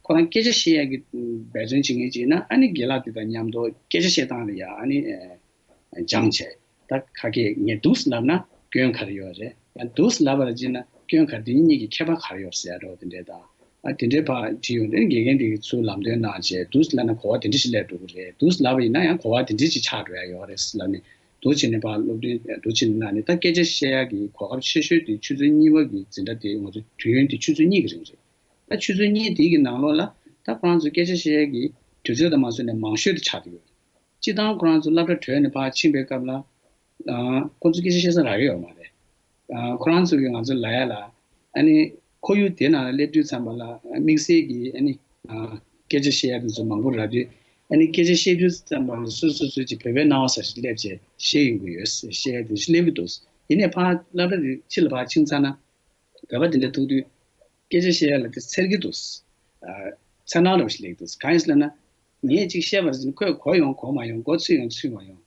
ཁོ་རང་སྐད་ཆ་བཤད་ཡ་གི་འབད་བརྩོན་བྱེད་མཁན་ཅིག་ཡིན་ན་ཨ་ནི་རྒན་ལགས་དེ་དང་མཉམ་དུ་སྐད་ཆ་བཤད་སྟངས་ལ་ཡ་ཨ་ནི་ཨ་སྦྱངས་བྱས། ད་ཁ་སྐད་ངས་འདུག་ལབ་ན་སྐྱོན་ག་རེ་ཡོད་རེད། ཡང་འདུག་ལབ་པ་ལ་བྱས་ན་སྐྱོན་ག་རེ། དེ་གཉིས་ཀྱི་ཁྱད་པར་ག་རེ་ཡོད་ཟེར་ཡ་འདྲ་བོ་དེ་འདྲས་དང་། ཨ་དེ་འདྲའི་ཕར་བྲིས་ཡོང་དུས་དགེ་རྒན་དེ་གིས་ཚུར་ལམ་སྟོན་གནང་བྱས་འདུག་ལབ་ན་གོ་བ་དེ་འདྲ་ཞིག་སླེབས་འགྲོ་གི་རེད། འདུག་ལབ་པ་ཡིན་ན་ཡང་གོ་བ་དེ་འདྲ་ཞིག་ཆགས་འགྲོ་ཡ་ཡོད་རེད་ལབ་ནས་འདུག་བྱས་ནས་ཕར་སློབ་སྟོན་འདུག་བྱས་ནས་གནང་ནས། ད་སྐད་ཆ་བཤད་ཡ་གི་གོ་སྐབས་ཆེ་ཤོས་དེ་ཆུ་ཚོད་གཉིས་པ་གི་འཛིན་གྲྭ་དེ་ང་ཚོ་དུས་ཡུན་དེ་ཆུ་ཚོད་གཉིས་ཀྱི་རིང་རེད། ད་ཆུ་ཚོད་གཉིས་དེ་གི་ནང་ལོགས་ལ་ད་ཁོ་རང་ཚོ་སྐད་ཆ་བཤད་ཡ་གི་དུས་ཚོད་དང་མ་བཟོས་ནས་མང་ཤོས་དེ་ཆགས་བསྡད་ཡོད་རེད། སྤྱིར་བཏང་ཁོ་རང་ཚོ་སློབ་གྲྭ་གྲོལ་ནས་ཕར་ཕྱིན་པའི་སྐབས་ལ། ཨ་ཁོ་ཚོ་སྐད་ཆ་བཤད་ས་རག་གི་ཡོད་མ་རེད། ཨ་ཁོ་རང་ཚོ་གིས་ང་ཚོ་ལབ་ཡ་ལ། ཨ་ནི་ཁོར་ཡུག་དེ་ནང་ལ་སླེབས་དུས་ཙམ་པ་ལ་དམིགས་བསལ་གྱི་ཨ་ནི་ཨ་སྐད་ཆ་བཤད་ཡ་དེ་ཚོ་མང་པོ་རག་དུས། ཨ་ནི་སྐད་ཆ་བཤད་དུས་ཙམ་པ་ལ་སོ་སོ་སོ་ཅིག་བོད་པའི་སྣང་བ་ཟེར་ཞིག་སླེབས་བྱས་བཤད་ཡོང་གི་ཡོད་ཟེར་བཤད་ཡ་དེ་ཞིག་སླེབས་ཀྱི་འདུག་ཡིན་ནའི་ཕར་སློབ་གྲྭ་དེ་ཕྱི་ལ་ཕར་ཕྱིན་ཚར་ན། བོད་པ་དེ་འདྲ་ཐུག་དུས་སྐད་ཆ་བཤད་ཡ་ལ་དེ་འཚེར་གྱི་འདུག་ཨ་འཚེར་སྣང་འདྲ་བོ་ཞིག་སླེབས་ཀྱི་འདུག་གང་ཡིན་ཟེར་ན། ངས་ཅིག་བཤད་པ་ཟིན་ཁོས་གོ་ཡོང་གོ་མ་ཡོང་། གོ་ཚུད་ཡོང་ཚུད་མ་ཡོང་།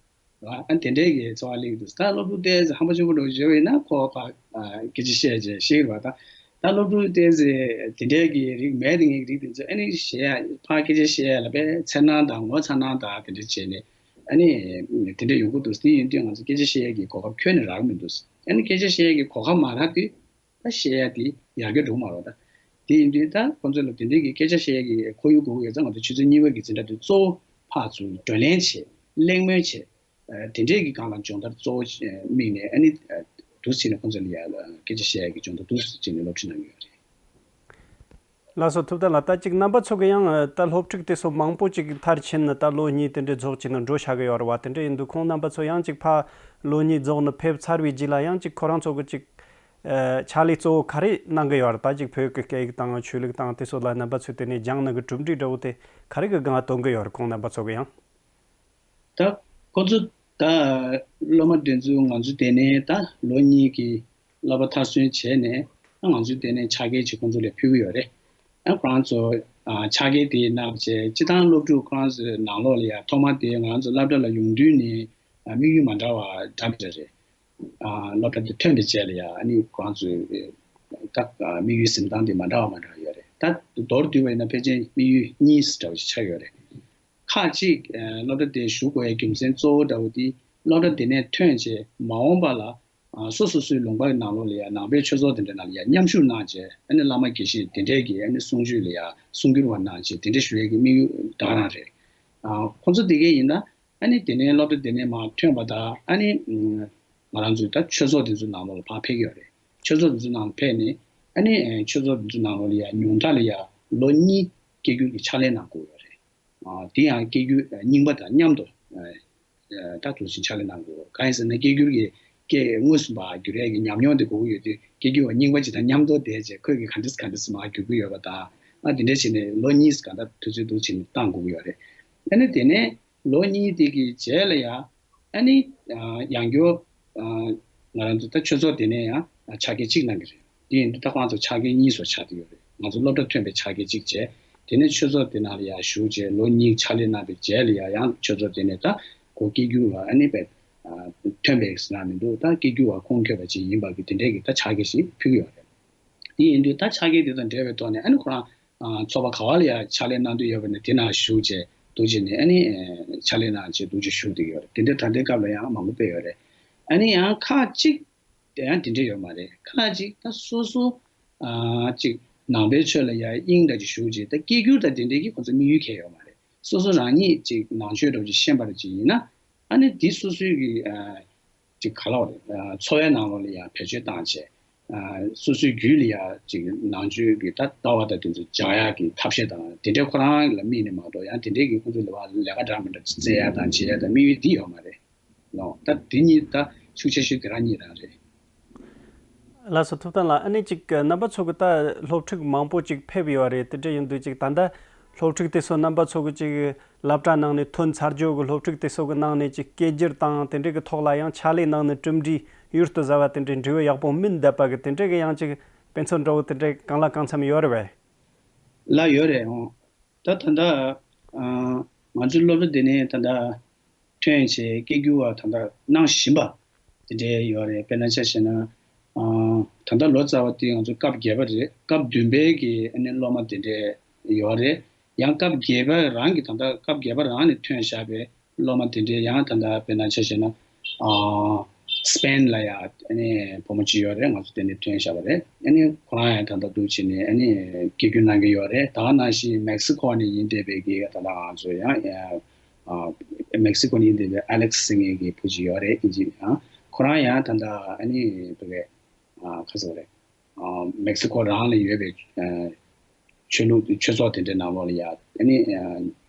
ཨ་དེ་འདྲའི་གི་ཚོར་བ་སླེབས་ཀྱི་འདུག་ད་སློབ་ཕྲུག་ཏོག་ཙམ་ཧམ་པ་ཆེན་པོ་འདྲ་བོ་ཞིག་ཡོད་པ་ཡིན་ན་ཁོ་ཕར་ཨ་སྐད་ཆ་བཤད་བྱས་ཤེས་ཀྱི་རེད་པ། ད་ད་སློབ་ཕྲུག་ཏོག་ཙམ་དེ་འདྲའི་གི་རིགས་མེད་དེ་ངེས་ཀྱི་རིགས་དེ་ཚོ་ཨ་ནི་བཤད་ཡ་ཕར་སྐད་ཆ་བཤད་ཡ་ལ་དཔེ་འཚེར་སྣང་དང་ངོ་ཚ་སྣང་དང་དེ་འདྲ་བྱས་ནས་ཨ་ནི་དེ་འདྲ་ཡོང་གི་འདུག་དེ་ཡིན་དུས་ང་ཚོ་སྐད་ཆ་བཤད་ཡ་གི་གོ་སྐབས་ཁྱོན་ནས་རག་གི་མི་འདུག་ཨ་ནི་སྐད་ཆ་བཤད་ཡ་གི་གོ་སྐབས་མ་རག་དུས། ད་བཤད་ཡ་དེ་ཡར་རྒྱས་འགྲོ་མ་རེད་པ། ད་དེ་ཡིན་དུས་ད་ཁོང་ཚོ་ལ་དེ་འདྲའི་གི་སྐད་ཆ་བཤད་ཡ་གི་ཁོར་ཡུག་དགོས་ཀྱི་ཡོད་ཙང་། ང་ཚོ་ཆུ་ཚོད་གཉིས་པ་གི་འཛིན་གྲྭ་དེ་གཙོ་བོ་ཕར་ཚུར་བགྲོ་གླེང་བྱས། གླེང་མོལ་བྱས། ཨ་དེ་འདྲའི་གི་སྒང་ལ་སྦྱོང་བརྡར་གཙོ་བོ་དམིགས་ནས་ཨ་ནི་ཨ་འདུག་སེ་བྱས་ནས་ཁོང་ཚོ་ལ་ཡ་སྐད་ཆ་བཤད་ཡ་གི་སྦྱོང་བརྡར་འདུག་སེ་བྱས་ནས་སློབ་ཁྲིད་གནང་གི་ཡོད་རེད། ལགས་སོ། ཐུབ་བསྟན་ལགས། ད་ཅིག་རྣམ་པ་ཚོ་གི་ཡང་ད་སློབ་ཕྲུག་དེ་ཚོ་མང་པོ་ཅིག་མཐར་ཕྱིན་ནས་ད་ལོ་གཉིས་དེ་འདྲའི་རྫོགས་བྱས་ནས་འགྲོ་བཞག་གི་ཡོད་རེད་པ། དེ་འདྲ་ཡིན་དུས་ཁོང་རྣམ་པ་ཚོ་ཡང་ཅིག་ཕར་ལོ་གཉིས་རྫོགས་ནས་ཕེབས་ཚར་བའི་རྗེས་ལ་ཡང་ཅིག་ཁོ་རང་ཚོ་གི་ཅིག་ཨ་ཕྱག་ལས་གཙོ་བོ་ག་རེ་གནང་གི་ཡོད་རེད། ད་ཅིག་བོད་ཀྱི་སྐད་ཡིག་དང་ཆོས་ལུགས་དང་དེ་ཚོ་ལ་རྣམ་པ་ཚོས་དེ་ནས་སྦྱངས་ནས་གི་གྲུབ་འབྲས་འདྲ་བོ་དེ་ག་རེ་གི་སྒང་ལ་སྟོན་གི་ཡོད་རེད། ཁོང་རྣམ་པ་ཚོ་གི་ཡང་། ད་ཁོ་ཚོ་ད་སློབ་མ་དེ་ཚོ་ང་ཚོ་དེ་ནས་ད་ལོ་གཉིས་ཀྱི་བསླབ་པ་མཐར་སོན་བྱས་ནས་ད་ང་ཚོ་དེ་ནས་ཕྱག་འཁྱེར་ཅིག་ཁོ་ཚོ་ལ་ཕུལ་གྱི་ཡོད་རེད། ཨ་ཁོ་རང་ཚོ་ཨ་ཕྱག་འཁྱེར་དེ་གནང་བྱས་སྤྱིར་བཏང་སློབ་ཕྲུག་ཁོ་རང་ཚོའི་ནང་ལོགས་ལ་ཡ་ཐོག་མ་དེ་ང་རང་ཚོ་སློབ་གྲྭ་ལ་ཡོང་དུས་ནས་ཨ་དམིགས་ཡུལ་མ་འདྲ་བ་འདྲ་མི་འདྲ་རེད། ཨ་སློབ་གྲྭ་དེ་ཐོན་པའི་རྗེས་ལ་ཡ་ཨ་ནི་ཁོ་རང་ཚོའི་ད་དམིགས་ཡུལ་འཛིན་སྟངས་དེ་མ་འདྲ་བ་མ་འདྲ་བ་ཡོད་རེད། ད་མདོར་བསྡུས་པ་ཡིན་ན་ཕལ་ཆེར་དམིགས་ཡུལ་གཉིས་འདྲ་བ་ཞིག་ཆགས་ཡོད་རེད། ཁག་ཅིག་ཨ་སློབ་གྲྭ་དེ་ཞུགས་དགོས་ཡའི་རྒྱུ་མཚན་གཙོ་བོ་འདྲ་བོ་དེ་སློབ་གྲྭ་དེ་ནས་ཐོན་རྗེས་མ་འོངས་པ་ལ་ཨ་སོ་སོ་སོའི་ལུང་པའི་ནང་ལོགས་ལ་ཡ་ནང་པའི་ཆོས་ཚོགས་དེ་འདྲའི་ནང་ལ་ཡ་མཉམ་ཞུགས་གནང་རྗེས་ཨ་ནི་བླ་མ་དགེ་བཤེས་དེ་འདྲའི་གི་ཨ་ནི་གསུང་ཆོས་ལ་ཡ་གསུང་སྒྱུར་བ་གནང་རྗེས་དེ་འདྲ་ཞུ་ཡས་ཀྱི་དམིགས་ཡུལ་ད་ག་རང་རེད། ཨ་ཁོང་ཚོ་དེ་གས་ཡིན་ན་ཨ་ནི་དེ་ནས་སློབ་གྲྭ་དེ་ནས་མར་ཐོན་པ་དང་ཨ་ནི་ང་རང་ཚོའི་ད་ཆོས་ཚོགས་དེ་ཚོའི་ནང་ལོགས་ལ་ཕར་ཕེབས་ཀྱི་ཡོད་རེད། ཆོས་ཚོགས་དེ་ཚོའི་ནང་ལ་ཕེབས་ནས་ཨ་ནི་ཆོས་ཚོགས་དེ་ཚོའི་ནང་ལོགས་ལ་ཡ་ཉུང་མཐའ་ལ་ཡ་ལོ་གཉིས་སྐད་སྒྱུར་གྱི་ཕྱག་ལས་གནང་དགོས་ཡོད་རེད། ཨ་དེ་ཡང་སྐད་སྒྱུར་རྙིང་པ་དང་མཉམ་དུ་ཨ་ད་དུས་ཕྱིན་ཕྱག་ལས་གནང་དགོས། གང་ཡིན་ཟེར་ན་སྐད་སྒྱུར་གྱི་ སྐད་དངོས་སུ་མར་བསྒྱུར་ཡས་ཀྱི་ཉམས་མྱོང་དེ་དགོས་ཀྱི་ཡོད་དུས། སྐད་སྒྱུར་བ་རྙིང་པ་ཅིག་དང་མཉམ་དུ་བསྡད་བྱས་ཁོས་ཀྱིས་ག་འདྲས་ག་འདྲས་མར་བསྒྱུར་གྱི་ཡོད་པ་དང་། ཨ་དེ་འདྲས་བྱས་ནས་ལོ་གཉིས་གང་ལྟར་དུས་ཚོད་འདུག་བྱས་ནས་བཏང་དགོས་ཀྱི་ཡོད་རེད། ཨ་ནི་དེ་ནས་ལོ་གཉིས་དེ་གི་རྗེས་ལ་ཡ། ཨ་ནི་ཨ་ཡང་བསྐྱར་ཨ་ང་རང་ཚོ་ད་ཆོས་ཚོགས་དེ་ནས་ཡང་ཕྱག་འཁྱེར་གཅིག་གནང་གི་རེད། དེ་ཡིན་དུས་ད་ཁོང་ཚོ་ཕྱག་འཁྱེར་གཉིས་སུ་ཆགས་ཀྱི་ཡོད་རེད། ང་ཚོ་སློབ་གྲྭ་ཐོན་པའི་ཕྱག་འཁྱེར་གཅིག་བྱས། དེ་ནས་ཆོས་ཚོགས་དེ་ནང་ལ་ཡང་ཞུགས་བྱས་ལོ་གཉིས་ཕྱག་ལས་གནང་བའི་རྗེས་ལ་ཡང་ཡང་ཆོས་ཚོགས་དེ་ནས་ད་གོ་སྐད་སྒྱུར་བ་ཨ་ནི་བས་ཐོན་པའི་ཟེར་ན་མི་འདུག་ད་སྐད་སྒྱུར་བ་ཁུངས་འཁྱོལ་བ་ཅིག་ཡིན་པ་གི་དེ་འདྲའི་གི་ད་ཕྱག་འཁྱེར་ཞིག་ཕུལ་གྱི་ཡོད་རེད། དེ་ཡིན་དུས་ད་ཕྱག་འཁྱེར་དེ་དང་འབྲེལ་བའི་ཐོག་ནས་ཨ་ནི་ཁོ་རང་ཨ་ཚོགས་པ་ག་བ་ལ་ཡང་ཕྱག་ལས་གནང་འདོད་ཡོད་པ་ནི་དེ་ནང་ཞུགས་བྱས་འདུག་བྱས་ནས་ཨ་ནི་ཕྱག་ལས་གནང་བྱས་འདུག་བྱས་ཞུགས་བསྡད་ཀྱི་ཡོད་རེད། དེ་འདྲ་ད་ལྟའི་སྐབས་ལ་ཡང་མང་པོ་སྤེལ་ཡོད་རེད། ཨ་ནི་ཡང་ཁག་གཅིག་དེ་ཡང་དེ་འདྲ་ཡོད་མ་རེད། ཁག་ཅིག་ད་སོ་སོ་ཨ་ཅིག་ནང་པའི་ཆོས་ལ་ཡང་དབྱིངས་འདྲ་ཅིག་ཞུགས་བྱས་ད་སྐད་སྒྱུར་དང་དེ་འདྲའི་གི་ཁོ་ཚོ་དམིགས་ཡུལ་གང་ཡང་ཡོད་མ་རེད། སོ་སོ་རང་ཉིད་ཅིག་ནང་ཆོས་འདྲ་བོ་ཅིག་ཤེས་པ་རེད་ཅིག་ཡིན་ན། ཨ་ནི་དེ་སོ་སོའི་གི་ཨ་ཅིག་ག་ལབ་རེད། ཨ་འཚོ་བའི་ནང་ལོགས་ལ་ཡང་བེད་སྤྱོད་བཏང་བྱས། ཨ་སོ་སོའི་རྒྱུད་ལ་ཡང་ཅིག་ནང་ཆོས་ཀྱི་ད་ལྟ་བ་དང་དེ་ཚོ་སྦྱང་ཡག་གི་ཐབས་ཤེས་དང་དེ་འདྲའི་ཁོ་རང་ལ་དམིགས་ནས་མ་གཏོགས་ཡང་དེ་འདྲའི་གི་ཁོ་ཚོའི་ལ་བ་ལས་ཀ་འདྲ་མི་འདྲ་བཙལ་ཡག་དང་བྱེད་ཡག་དང་དམིགས་ཡུལ་འདི་ཡོད་མ་རེད། ལོ་ད་དེ་གཉིས་ད་ཤུགས་ཆེ་ཤོས་དེ་རང་གཉིས་རང་རེད། ལགས་སོ། ཐུབ་བསྟན་ལགས། ཨ་ནི་ཅིག་རྣམ་པ་ཚོ་གི་ད་སློབ་ཕྲུག་མང་པོ་ཅིག་ཕེབས་ཡོད་རེད། དེ་འདྲ་ཡིན་དུས་ཅིག་ད་ལྟ་སློབ་ཕྲུག་དེ་ཚོ་རྣམ་པ་ཚོ་གི་ཅིག་སློབ་གྲྭ་ནང་ནས་ཐོན་ཚར་རྒྱུ་གི་སློབ་ཕྲུག་དེ་ཚོ་གི་ནང་ནས་ཅིག་སྐད་སྒྱུར་དང་དེ་འདྲའི་གི་ཐོག་ལ་ཡང་ཕྱག་ལས་གནང་ནས་གྲུབ་འབྲས་ཡུལ་དུ་ཟ་བ་དེ་འདྲའི་འབྲས་བུ་ཡག་པོ་སྨིན་བསྡད་པ་གི་དེ་འདྲའི་གི་ཡང་ཅིག་དཔེ་མཚོན་འདྲ་བོ་དེ་འདྲའི་གང་ལ་གང་འཚམ་ཡོད་རེད་པས། ལགས་ཡོད་རེད། འོང་། ད་ད་ལྟ་ཨ་ང་ཚོའི་སློབ་གྲྭ་འདི་ནས་ད་ལྟ་ཐོན་བྱས་སྐད་སྒྱུར་བ་ད་ལྟ་གནང་བཞིན་པ་དེ་འདྲའི་ཡོད་རེད། དཔེར་ན་ཆ་བཞག་ན་ཨ་ད་ལྟ་ལོ་ཙཱ་བ་དེ་ང་ཚོ་སྐབས་བརྒྱད་པ་རེད། སྐབས་བདུན་པའི་གི་ཨ་ནི་སློབ་མ་དེ་འདྲའི་ཡོད་རེད། ཡང་སྐབས་བརྒྱད་པ་རང་གི་ད་ལྟ་སྐབས་བརྒྱད་པ་རང་ནས་ཐོན་བཞག་པའི་སློབ་མ་དེ་འདྲའི་ཡང་ད་ལྟ་དཔེར་ན་ཆ་བཞག་ན་ཨ་སི་པེན་ལ་ཡང་ཨ་ནི་བུ་མོ་གཅིག་ཡོད་རེད། ང་ཚོ་དེ་ནས་ཐོན་བཞག་པ་རེད། ཨ་ནི་ཁོ་རང་ཡང་ད་ལྟ་འདུག་བྱས་ནས་ཨ་ནི་སྐད་སྒྱུར་གནང་གི་ཡོད་རེད། ད་ག་ནང་བཞིན་མེག་སི་ཁོ་ནས་ཡིན་བསྡད་པའི་གི་ད་ལྟ་ང་ཚོ་ཡང་ཨ་མེག་སི་ཁོ་ནས་ཡིན་བསྡད་པའི་ཨ་ལེག་སི་ཟེར་མཁན་གྱི་བུ་གཅིག་ཡོད་རེད། ཨིན་ཇི་ཡང་ཁོ་རང་ཡང་ད་ལྟ་ཨ་ནི་བོད་པའི་ཨ་ག་ཟེར་བ་རེད། ཨ་མེག་སི་ཁོ་རང་ལ་ཡོད་པའི་ཨ་ཆོས་ལུགས་ཆོས་ཚོགས་དེ་འདྲའི་ནང་ལོགས་ལ་ཡང་ཨ་ནི་ཨ་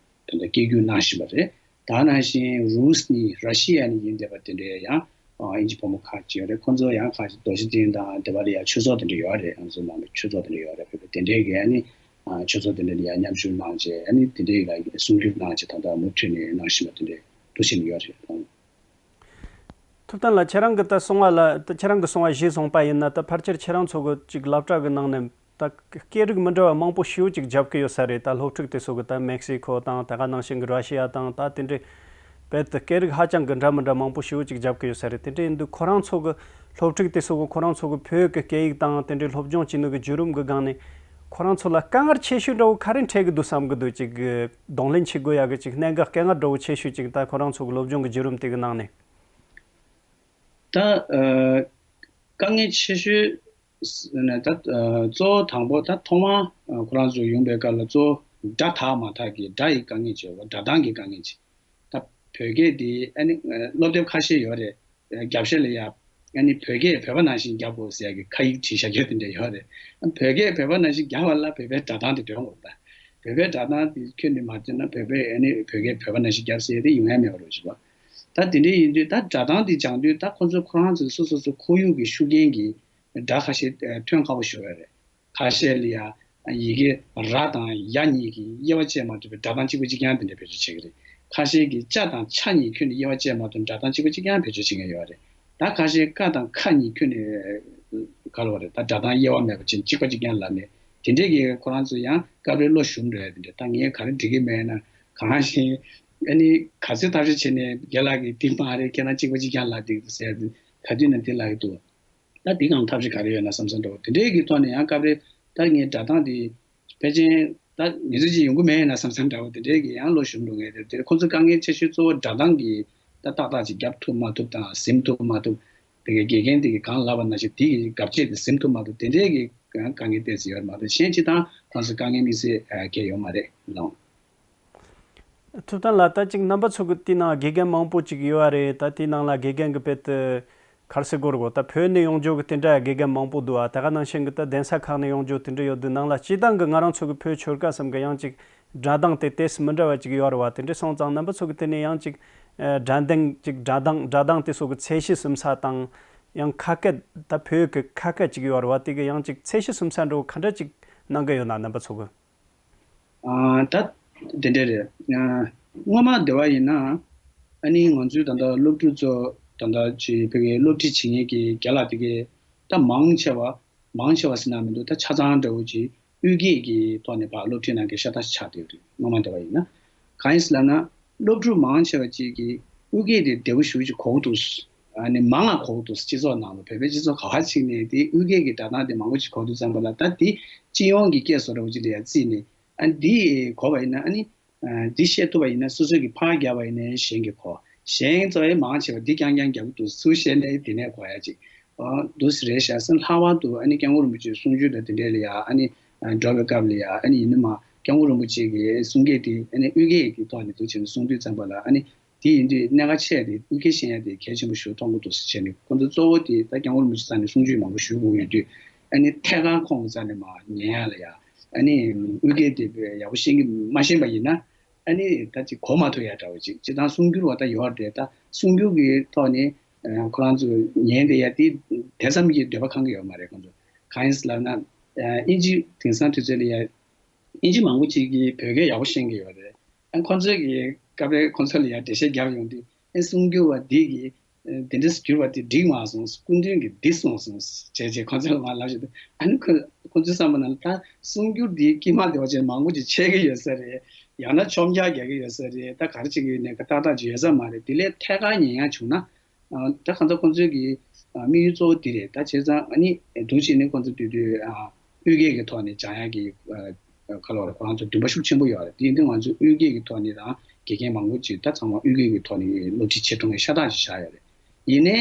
དེ་འདྲ་སྐད་སྒྱུར་གནང་བཞིན་པ་རེད། ད་ནང་བཞིན་རུས་ནས་ར་ཤི་ཡ་ནས་ཡིན་བསྡད་པ་དེ་འདྲའི་ཡང་ཨ་ཨིན་ཇི་བུ་མོ་ཁག་ཅིག་ཡོད་རེད། ཁོང་ཚོ་ཡང་ཁག་ཅིག་རྡོ་རྗེ་གདན་དང་དེ་པ་ལ་ཡང་ཆོས་ཚོགས་དེ་འདྲ་ཡོད་རེད། ང་ཚོ་ནང་པའི་ཆོས་ཚོགས་དེ་འདྲ་ཡོད་རེད། བོད་པའི་དེ་འདྲའི་གི་ཨ་ནི་ཨ་ཆོས་ཚོགས་དེ་འདྲ་ལ་ཡང་མཉམ་ཞུགས་གནང་བྱས་ཨ་ནི་དེ་འདྲའི་ལ་གསུང་སྒྱུར་གནང་བྱས་ད་ལྟ་མུ་མཐུད་ནས་གནང་བཞིན་པ་དེ་འདྲའི་འདུ་བྱེད་ནས་ཡོད་རེད། ཐུབ་བསྟན་ལགས། ཁྱེད་རང་གི་ད་གསུང་བ་ལ་ད་ཁྱེད་རང་གི་གསུང་བ་གཞི་བཟུང་པ་ཡིན་ན་ད་ཕལ་ཆེར་ཁྱེད་རང་ཚོ་གི་ཅིག་སློབ་གྲྭ་གི་ནང་ནས་ད་སྐད་རིགས་མི་འདྲ་བ་མང་པོ་ཞེ་པོ་ཅིག་རྒྱབ་ཀྱི་ཡོད་ས་རེད། ད་སློབ་ཕྲུག་དེ་ཚོ་གི་ད་མེག་སི་ཁོ་དང་ད་ག་ནང་བཞིན་གི་ར་ཤི་ཡ་དང་ད་དེ་འདྲའི་རྦད་དེ་སྐད་རིགས་ཧ་ཅང་གི་འདྲ་མི་འདྲ་མང་པོ་ཞེ་པོ་ཅིག་རྒྱབ་ཀྱི་ཡོད་ས་རེད། དེ་འདྲ་ཡིན་དུས་ཁོ་རང་ཚོ་གི་སློབ་ཕྲུག་དེ་ཚོ་གི་ཁོ་རང་ཚོ་གི་བོད་ཀྱི་སྐད་ཡིག་དང་དེ་འདྲའི་སློབ་སྦྱོང་བྱེད་ནུས་ཀྱི་བརྒྱུད་རིམ་གི་སྒང་ནས་ཁོ་རང་ཚོ་ལ་དཀའ་ངལ་ཆེ་ཤོས་འདྲ་བོ་ག་རེ་འཕྲད་ཀྱི་འདུག་བསམ་གྱི་འདུག་ཅིག་གདོང་ལེན་བྱེད་དགོས་ཡག་གི་ཅིག་གནད་འགག་དཀའ་ངལ་འདྲ་བོ་ཆེ་ཤོས་ཅིག་ད་ཁོ་རང་ཚོ་གི་སློབ་སྦྱོང་གི་བརྒྱུད་རིམ་དེ་གི་ནང་ནས། ད་ཨ་དཀའ་ངལ་ཆེ་ཤོས་ཟེར་ན་ད་ཨ་གཙོ་བོ་དང་པོ་ད་ཐོག་མར་ཨ་ཁོ་རང་ཚོ་ཡོང་པའི་སྐབས་ལ་གཙོ་བོ་སྒྲ་དག་མ་དག་གི་སྒྲ་ཡི་དཀའ་ངལ་ཅིག་ཡོད་པ། སྒྲ་གདངས་ཀྱི་དཀའ་ངལ་ཅིག་ད་བོད་སྐད་འདི་ཨ་ནི་ཨ་སློབ་དེབ་ཁ་ཤས་ཡོད་རེད། རྒྱབ་ཤ་ལ་ཡ་ཨ་ནི་བོད་སྐད་བོད་པ་ནང་བཞིན་རྒྱབ་དགོས་ཟེར་ཡ་གི་ཁ་ཡིག་བྲིས་བཞག་རྒྱུ་དེ་འདྲ་ཡོད་རེད། བོད་སྐད་བོད་པ་ནང་བཞིན་རྒྱབ་པ་ལ་བོད་པའི་སྒྲ་གདངས་དེ་འདོན་དགོས་རེད། ད་བོད་པའི་སྒྲ་གདངས་དེ་ཁྱོན་ནས་མ་བརྩི་ན་བོད་པའི་ཨ་ནི་བོད་སྐད་བོད་པ་ནང་བཞིན་རྒྱབ་ཟེར་ཡ་དེ་ཡོང་ཡ་མེད་པ་རེད་ཞུ་བ། ད་དེ་འདྲ་ཡིན་དུས་ད་སྒྲ་གདངས་དེ་སྦྱང་དུས་ད་ཁོ་ཚོ་ཁོ་རང་ཚོའི་སོ་སོ་སོ་ཁོར་ཡུག་གི་ཤུགས་རྐྱེན་གྱིས་སྒྲ་ཁ་ཤས་ཐོན་ཁག་པོ་ཞིག་ཡོད་རེད། ཁ་ཤས་ལ་ཡ་ཡི་གེ་ར་དང་ཡ་གཉིས་ཀྱི་དབྱེ་བ་བཅད་མ་ཐུབ་པའི་སྒྲ་གདངས་གཅིག་པ་གཅིག་རྐྱང་དེ་འདྲ་བེད་སྤྱོད་བྱེད་ཀྱི་རེད། ཁ་ཤས་ཀྱིས་ཅ་དང་ཆ་གཉིས་ཁྱོན་ནས་དབྱེ་བ་བཅད་མ་ཐུབ་སྒྲ་གདངས་གཅིག་པ་གཅིག་རྐྱང་བེད་སྤྱོད་བྱེད་མཁན་ཡོད་རེད། ད་ཁ་ཤས་ཀ་དང་ཁ་གཉིས་ཁྱོན་ནས་ག་ལབ་རེད། ད་སྒྲ་གདངས་དབྱེ་བ་མེད་པ་ཅན་གཅིག་པ་གཅིག་རྐྱང་ལབ་ནས་དེ་འདྲས་ཀྱི་ཁོ་རང་ཚོ་ཡང་སྐབས་རེ་བློ་ཞུམ་འགྲོ་ཡ་དེ་འདྲས། ད་ངས་ག་རེ་འགྲིག་གི་མེད་ན་གང་ཞིག་ཨ་ནི་ག་ཚོད་ཐབས་ཤེས་བྱས་ནས་རྒན་ལགས་ཀྱིས་འདི་མ་རེད། ཁྱེད་རང་གཅིག་པ་གཅིག་རྐྱང་ལབ་འདུག་ཟེར་ག་དུས་ན་དེ་ལབ་ཀྱི་འདུག་ད་འདི་གང་ཐབས་ཤེས་ག་རེ་ཡོད་ན་བསམ་བསམ་འདྲ་བོ་དེ་འདྲའི་གི་ཐོག་ནས་ཡང་སྐབས་རེ་ད་ངའི་སྒྲ་གདངས་འདི་ཕལ་ཆེར་ད་མི་ཚེ་གཅིག་ཡོང་གི་མེད་ན་བསམ་བསམ་འདྲ་བོ་དེ་འདྲའི་གི་ཡང་བློ་ཞུམ་འགྲོ་མཁན་རེད། དེ་ཁོང་ཚོ་དཀའ་ངལ་ཆེ་ཤོས་གཙོ་བོ་སྒྲ་གདངས་ཀྱི་ད་ཏག་ཏག་ཅིག་རྒྱབ་ཐུབ་མ་ཐུབ་དང་ཟིན་ཐུབ་མ་ཐུབ་དེ་གི་དགེ་རྒན་དེ་གི་གང་ལབ་པ་ན་ཞིག་དེ་གི་རྒྱབ་བྱེད་དེ་ཟིན་ཐུབ་མ་ཐུབ་དེ་འདྲའི་གི་དཀའ་ངལ་ཏོག་ཙམ་ཡོད་མ་གཏོགས་གཞན་ཅི་དང་ཁོང་ཚོ་དཀའ་ངལ་དམིགས་བསལ་གང་ཡང་ཡོད་མ་རེད་ལགས། ཐུབ་བསྟན་ལགས། ད་ཅིག་རྣམ་པ་ཚོ་གི་དེའི་ནང་དགེ་རྒན་མང་པོ་ཅིག་ཡོད་རེད། ད་དེའི་ནང་ལ་དགེ་རྒན་གི་དཔེ་དེ་ག་རེ་ཟེར་དགོས་རེད་གོ། ད་བོད་ནས་ཡོང་རྒྱུ་གི་དེ་འདྲ་དགེ་རྒན་མང་པོ་འདུག་ཨ། ད་ག་ནང་བཞིན་གི་ད་གདན་ས་ཁག་ནས་ཡོང་རྒྱུ་དེ་འདྲ་ཡོད་དུས་ནང་ལ་སྤྱིར་བཏང་གི་ང་རང་ཚོ་གི་བོད་ཆོལ་ཁ་གསུམ་གི་ཡང་ཅིག་སྒྲ་གདངས་དེ་ཏོག་ཙམ་མི་འདྲ་བ་ཅིག་ཡོད་རེད་བ། དེ་འདྲ་སོང་ཙང་རྣམ་པ་ཚོ་གི་དེ་ནས་ཡང་ཅིག་ཨ་སྒྲ་གདངས་ཅིག་སྒྲ་གདངས་སྒྲ་གདངས་དེ་ཚོ་གི་ཚད་གཞི་ཟིན་ས་དང་ ཡང་ཁ་སྐད་ད་བོད་ཀྱི་ཁ་སྐད་ཅིག་ཡོད་རེད་བ། དེ་གི་ཡང་ཅིག་ཚད་གཞི་སུམ་ས་འགྲོ་ག་འདྲ་ཅིག་གནང་གི་ཡོད་ན་རྣམ་པ་ཚོ་གི། ཨ། ད་དེ་འདྲ་རེད། ཨ། སྔོན་མ་བསྡད་པ་ཡིན་ན། ཨ་ནི་ང་ཚོའི་ད་ལྟ་སློབ་ཕྲུག་ཚོ་ད་ལྟ་ཅིག་བོད་ཀྱི་སློབ་ཁྲིད་བྱེད་མཁན་གྱི་རྒན་ལགས་དེ་གས་ད་མང་ཆེ་བ། མང་ཆེ་བ་ཟེར་ན་མི་འདུག་ད་ཆ་ཚང་འདྲ་བོ་ཅིག་དབུས་སྐད་ཀྱི་ཐོག་ནས་ཕར་སློབ་ཁྲིད་གནང་མཁན་ཤ་སྟག་ཆགས་བསྡད་ཡོད་རེད། སྔོན་མ་བསྡད་པ་ཡིན་ན། གང་ཡིན་ཟེར་ལབ་ན། སློབ་ཕྲུག་མང་ཆེ་བ་ཅིག་གིས་དབུས་སྐད་དེ་བདེ་པོ་ཞེ་པོ་ཅིག་གོ་གི་འདུག་ཨ་ནི་མང་ང་གོ་གི་འདུག་སྤྱི་ཚོགས་ནང་ལ་བོད་པའི་སྤྱི་ཚོགས་ག་པར་ཕྱིན་ནས་དེ་དབུས་སྐད་ཀྱི་སྒྲ་གདངས་དེ་མང་པོ་ཅིག་གོ་དུས་ཙམ་པ་ལ། ད་དེ་སྤྱི་ཡོངས་ཀྱི་སྐད་བཟོ་འདྲ་བོ་ཅིག་ལ་ཡང་བརྩིས་ནས། ཨ། འདི་གོ་བ་ཡིན་ན། ཨ་ནི་འདི་བཤད་ཐུབ་པ་ཡིན་ན། སོ་སོ་གིས་ཕར་བརྒྱབ་པ་ཡིན་ན་གཞན་གྱིས་གོ། གཞན་ཚོ་ཡང་མང་ཆེ་བ་འདི་རྐྱང་རྐྱང་རྒྱབ་ཀྱི་འདུག་ཚུར་བཤད་ནའི་དེ་ནས་གོ་ཡ་ཅིག་འདུག་སེ་རེད་ཤག་ཟེར། ལྷག་པར་དུ་ཨ་ནི་སྐྱབས་མགོན་རིན་པོ་ཆེའི་གསུང་ཆོས་དང་དེ་འདྲས་ལ་ཡ། ཨ་ནི་འགྲོ་བའི་སྐབས་ལ་ཡ། ཨ་ནི་ཡིན་ནི་མ། སྐྱབས་མགོན་རིན་པོ་ཆེ་གི་གསུང་སྐད་དེ་ཨ་ནི་དབུས་སྐད་ཀྱི་ཐོག་ནས་འདུག་བྱས་ནས་གསུང་དུས་ཙམ་པ་ལ། ཨ་ནི་དེ་ཡིན་དུས་གནད་འགག་ཆེ་དེ། དབུས་སྐད་ཤེས་ཡ་དེ་གལ་ཆེན་པོ་ཞིག་མཐོང་གི་འདུག་ཟེར་བྱས་ནས། ཁོང་ཚོ་གཙོ་བོ་དེ་ད་སྐྱབས་མགོན་རིན་པོ་ཆེ་རྩ་ནས་གསུང་ཆོས་མང་པོ་ཞུ་དགོས་ཡོད་དུས། ཨ་ནི་ཐད་ཀར་ཁོང་རྩ་ནས་མ་ཉན་ཡ་ལ་ཡ། ཨ་ནི་དབུས་སྐད་དེ་ཡག་པོ་ཤེས་ཀྱི་མ་ཤེས་པ་ཡིན་ན། ཨ་ནི་ད་ཅིག་གོ་མ་ཐུབ་ཡ་འདྲ་བོ་ཅིག་སྤྱིར་བཏང་གསུང་སྒྱུར་བ་ད་ཡོད་རེད། ད་གསུང་སྒྱུར་གྱི་ཐོག་ནས་ཁོ་རང་ཚོ་ཉན་བསྡད་ཡ་དེ་དེ་ཙམ་གྱི་འདོད་པ་ཁེངས་ཀྱི་ཡོད་མ་རེད་ཁོང་ཚོ། གང་ཡིན་ཟེར་ལབ་ན། ཨ། དབྱིན་ཇི་དེང་སང་དུས་ཚོད་ལ་ཡ། དབྱིན་ཇི་མང་པོ་ཅིག་གིས་བོད་སྐད་ཡག་པོ་ཤེས་ཀྱི་ཡོད་རེད། ཨ། ཁོང་ཚོས་ཀྱིས་སྐབས་རེ་ཁོང་ཚོ་ལ་ཡ་འགྲེལ་བཤད་རྒྱབ་ཡོང་དུས། ཨ། གསུང་སྒྱུར་བ་འདི་གིས། ཨ། དེ་འདྲ་བསྒྱུར་བ་དེ་འགྲིག་མ་སོང་། སྐུ་མདུན་གྱིས་འདི་གསུངས་སོང་ཟེར་བྱས་བྱས་ཁོང་ཚོ་ལ་མར་ལབ་བཞིན་དུ། ཨ་ནི་ཁོ་ཁོང་ཚོའི་བསམ་པ་ནང་ལ་ད་གསུང་སྒྱུར་འདི་དཀྱིལ་མ་བདེ་བ་ཅན་མང་པོ་ཅིག་ཆད་ཀྱི་ཡོད་ས་རེད། ཡང་ན་ཆོམ་རྒྱག་རྒྱག་གི་ཡོད་ས་རེད། ད་ག་རེ་བྱེད་ཀྱི་ཡོད་ནའི་ཏག་ཏག་ཅིག་ཡོད་ས་མ་རེད། དེ་ལས་ཐད་ཀར་ཉན་ཡ་བྱུང་ན། ཨ། ད་གང་ལྟར་ཁོང་ཚོའི་གི། ཨ། དམིགས་ཡུལ་གཙོ་བོ་འདི་རེད། ད་བྱས་ཙང་ཨ་ནི་འདུག་བྱས་ནས་ཁོང་ཚོ་དུས་དུས། ཨ། དབུས་སྐད་ཀྱི་ཐོག་ནས་སྦྱང་ཡག་གི། ཨ། ག་ལབ་རེད། ཁོ་རང་ཚོ་འདུན་པ་ཤུགས་ཆེན་པོ་ཡོད་རེད། དེ་ཡིན་དུས་ང་ཚོའི་དབུས་སྐད་ཀྱི་ཐོག་ནས་རང་དགེ་རྒན་མང་པོ་ཅིག་ད་ཚང་མ་དབུས་སྐད་ཀྱི་ཐོག་ནས་སློབ་ཁྲིད་བྱེད་ཐུབ་མཁན་ཤ་སྟག་ཅིག་ཆགས་ཡོད་རེད། ཡིན་ནའི་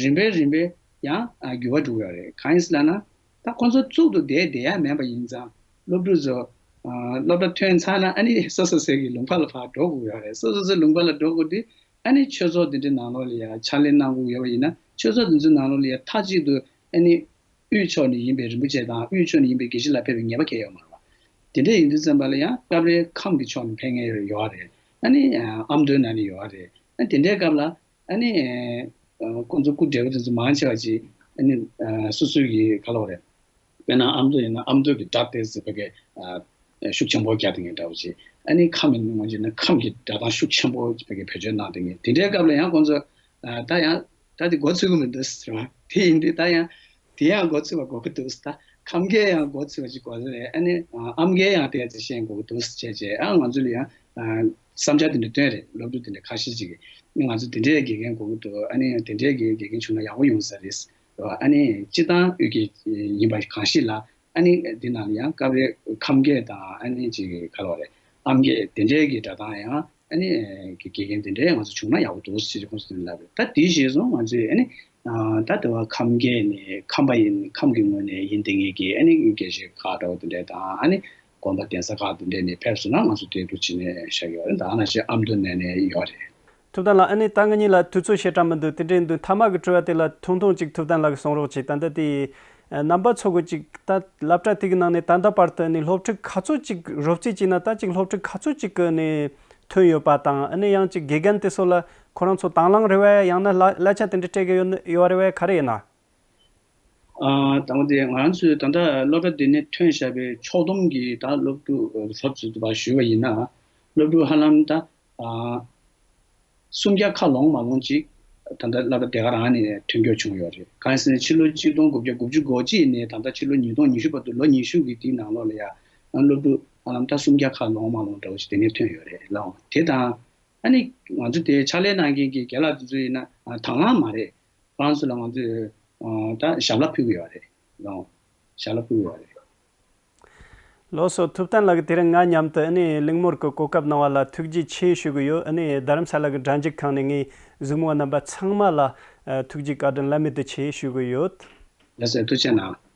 རིམ་པས་རིམ་པས་ཡང་། ཨ། འགྱུར་བ་འགྲོ་གི་ཡོད་རེད། གང་ཡིན་ཟེར་ལབ་ན། ད་ཁོང་ཚོ་གཙུག་ཏུ་བསྡད་བསྡད་ཡ་མེད་པ་ཡིན་ཙང་། སློབ་ཕྲུག་ཚོ། ཨ། སློབ་གྲྭ་ཐོན་ཚར་ན་ཨ་ནི་སོ་སོ་སོ་གི་ལུང་པ་ལ་ཕར་འགྲོ་དགོས་ཡོད་རེད། སོ་སོ་སོའི་ལུང་པ་ལ་འགྲོ་དགོས་དུས། ཨ་ནི་ཆོས་ཚོགས་འདི་འདྲའི་ནང་ལོགས་ལ་ཡ་ཕྱག་ལས་གནང་དགོས་ཡོད་པ་ཡིན་ན། ཆོས་ཚོགས་འདི་ཚོའི་ནང་ལོགས་ལ་ཡ་མཐའ་གཅིག་ཏུ་ཨ་ནི་དབུས་ཕྱོགས་ནས་ཡིན་པའི་རིན་པོ་ཆེ་དང་། དབུས་ཕྱོགས་ནས་ཡིན་པའི་དགེ་བཤེས་ལགས་ཕེབས་པའི་ངེས་པ་གང་ཡང་ཡོད་མ་རེད་པ། དེ་འདྲ་ཡིན་དུས་ཙམ་པ་ལ་ཡང་སྐབས་རེ་ཁམས་ཀྱི་ཕྱོགས་ནས་ཕེབས་མཁན་ཡོད་རེད། ཨ་ནི་ཨ་མདོའི་ནང་ནས་ཡོད་རེད། ཨ། དེ་འདྲའི་སྐབས་ལ་ཨ་ནི། ཨ། ཁོང་ཚོ་སྐུ་བགྲེས་པོ་དེ་ཚོ་མང་ཆེ་བ་ཅིག་ཨ་ནི། ཨ། སོ་སོའི་གི་ག་ལབ་རེད། དཔེར་ན་ཨ་མདོ་ཡིན་ན་ཨ་མདོ་གི་སྒྲ་དེ་ཚོ་ཕ་གི། ཨ། ཤུགས་ཆེན་པོ་རྒྱག་དེ་ངེས་འདྲ་བོ་ཅིག་ཨ་ནི་ཁམས་ཡིན་ན་ང་ཚོ་ཡིན་ན་ཁམས་ཀྱི་སྒྲ་གདངས་ཤུགས་ཆེན་པོ་ཅིག་ཕ་གི་བེད་སྤྱོད་གནང་དེ་ངེས། དེ་འདྲའི་སྐབས་ལ་ཡང་ཁོང་ཚོ། ཨ། ད་ཡང་ད་དེ་མགོ་ཚོས་ཀྱི་མི་འདུག་ཟེར་བ་དེ་ཡིན་དུས། ད་ཡང་དེ་ཡང་མགོ་ཚོས་པ་དགོས་ཀྱི་འདུག་ད་ཁམས་སྐད་ཡང་མགོ་ཚོས་པ་ཅིག་དགོས་ས་རེད། ཨ་ནི། ཨ། ཨམ་སྐད་ཡང་དེ་ཚོ་ཤེས་དགོས་ཀྱི་འདུག་ཟེར་བྱས་བྱས། ཨ། ང་ཚོ་ལ་ཡང་། ཨ། བསམ་འཆར་དེ་འདྲ་བཏོན་རེད། སློབ་ཕྲུག་དེ་འདྲ་ཁ་ཤས་ཅིག་གིས། ཨ་ནི་ང་ཚོ་དེ་འདྲའི་དགེ་རྒན་དགོས་ཀྱི་འདུག་ཨ་ནི་དེ་འདྲའི་དགེ་དགེ་རྒན་བྱུང་ན་ཡག་པོ་ཡོང་ས་རེད། ཨ་ནི་སྤྱིར་བཏང་དབུས་སྐད་ཡིན་པ་གང་ཞིག་ལ། ཨ་ནི་འདི་ནང་ལ་ཡང་སྐབས་རེ་ཁམས་སྐད་དང་། ཨ་ནི་ཅིག་ག་ལབ་རེད། ཨམ་སྐད་དེ་འདྲའི་གི་སྒྲ་གདངས་ཡང་ཨ་ནི་དགེ་དགེ་རྒན་དེ་འདྲའི་ང་ཚོ་བྱུང་ན་ཡག་པོ་འདུག་ཟེར་ཁོང་ཚོ་དེ་ལབ་རེད། ད་དེ་བྱས་སོང་ང་ཚོས་ཨ་ནི། ཨ། ད་དེ་བ་ཁམས་སྐད་ནས་ཁམས་པ་ཡིན། ཁམས་ཀྱི་ངོས་ནས་ཡིན་དེ་ངེས་ཀྱི་ཨ་ནི་དགེ་བཤེས་ཁག་འདྲ་བོ་དེ་འདྲ་དང་། ཨ་ནི་དགོན་པ་གདན་ས་ཁག་དེ་འདྲ་ནས་ཕེབས་སོང་ན་ང་ཚོ་དེ་འདུག་བྱས་ནས་བཞག་གི་ཡོད་རེད། ད་ཨ་ནི་ཅིག་ཨ་མདོ་ནས་ནས་ཡོད་རེད། ཐུབ་བསྟན་ལགས། ཨ་ནི་ད་ང་གཉིས་ལ་དུས་ཚོད་ཞེ་དྲག་མི་འདུག་དེ་འདྲའི་འདུག་མཐའ་མ་གི་དྲི་བ་དེ་ལ་ཐུང་ཐུང་ཅིག་ཐུབ་བསྟན་ལགས་ཀྱིས་གསུང་རོགས་གྱིས། ད་ལྟ་དེ་རྣམ་པ་ཚོ་གི་ཅིག་ད་སློབ་གྲྭ་དེ་གི་ནང་ནས་ད་ལྟ་བར་དུ་ནི་སློབ་ཕྲུག་ག་ཚོད་ཅིག་རོབ་རྩིས་བྱས་ན། ད་ཅིག་སློབ་ཕྲུག་ག་ཚོད་ཅིག་གི་ནི་ཐོན་ཡོད་པ་དང་། ཨ་ནི་ཡང་ཅིག་དགེ་རྒན་དེ་ཚོ་ལ་ཁོ་རང་ཚོ་དང་བླངས་རེད་བས། ཡང་ན་གླ་གླ་ཆ་དེ་འདྲ་སྤྲད་ཀྱི་ཡོད་ཡོད་རེད་བས། ག་རེ་ཡིན་ན། ཨ། དང་པོ་དེ་ང་རང་ཚོས་ད་ལྟ་སློབ་གྲྭ་འདི་ནས་ཐོན་བཞག་པའི་ཕྱོགས་བསྡོམས་ཀྱི་ད་སློབ་ཕྲུག་རོབ་ཙམ་དུ་བ་ཞུས་པ་ཡིན་ན། སློབ་ཕྲུག་ཧ་ལམ་ད། ཨ། སུམ་བརྒྱ་ཁ་ལོངས་མ་ལོངས་ཅིག་ད་ལྟ་སློབ་གྲྭ་དེ་ག་རང་ནས་ཐོན་སྐྱོད་བྱུང་ཡོད་རེད། གང་ཡིན་ཟེར་ན་ཕྱི་ལོ་ཆིག་སྟོང་དགུ་བརྒྱ་དགུ་བཅུ་གོ་གཅིག་ནས་ད་ལྟ་ཕྱི་ལོ་ཉིས་སྟོང་ཉི་ཤུ་བར་དུ་ལོ་ཉི་ཤུ་གི་དེའི་ནང་ལོགས་ལ་ཡ། ཨ། སློབ་ཕྲུག་ཧ་ལམ་ད་སུམ་བརྒྱ་ཁ་ལོངས་མ་ལོངས་འདྲ་བོ་ཞིག་དེ་ནས་ཐོན་ཡོད་རེད་ལགས། དེ་དང་ཨ་ནི་ང་ཚོ་དེ་ཕྱག་ལས་གནང་མཁན་གྱི་རྒན་ལགས་དེ་ཚོ་ཡིན་ན། ཨ། དང་བླངས་མ་རེད། ཁོ་རང་ཚོ་ལ་ང་ཚོས། ཨ། ད་ཞབས་ལ་ཕུལ་གྱི་ཡོད་རེད་ལགས། ཞབས་ལ་ཕུལ་གྱི་ཡོད་རེད། ལགས་སོ། ཐུབ་བསྟན་ལགས་ཀྱིས་དེ་རིང་ང་མཉམ་དུ་ཨ་ནི་གླེང་མོལ་གྱི་གོ་སྐབས་གནང་བ་ལ་ཐུགས་རྗེ་ཆེ་ཞུ་གི་ཡོད། ཨ་ནི་རྡ་རམ་ས་ལ་གི་སྒྲ་འཇུག་ཁང་ནས་ངའི་གཟིགས་མོ་བ་རྣམ་པ་ཚང་མ་ལ། ཨ། ཐུགས་རྗེ་བཀའ་དྲིན་བླ་མེད་དུ་ཆེ་ཞུ་གི་ཡོད། ལགས་སོ། ཐུགས་རྗེ་གནང་།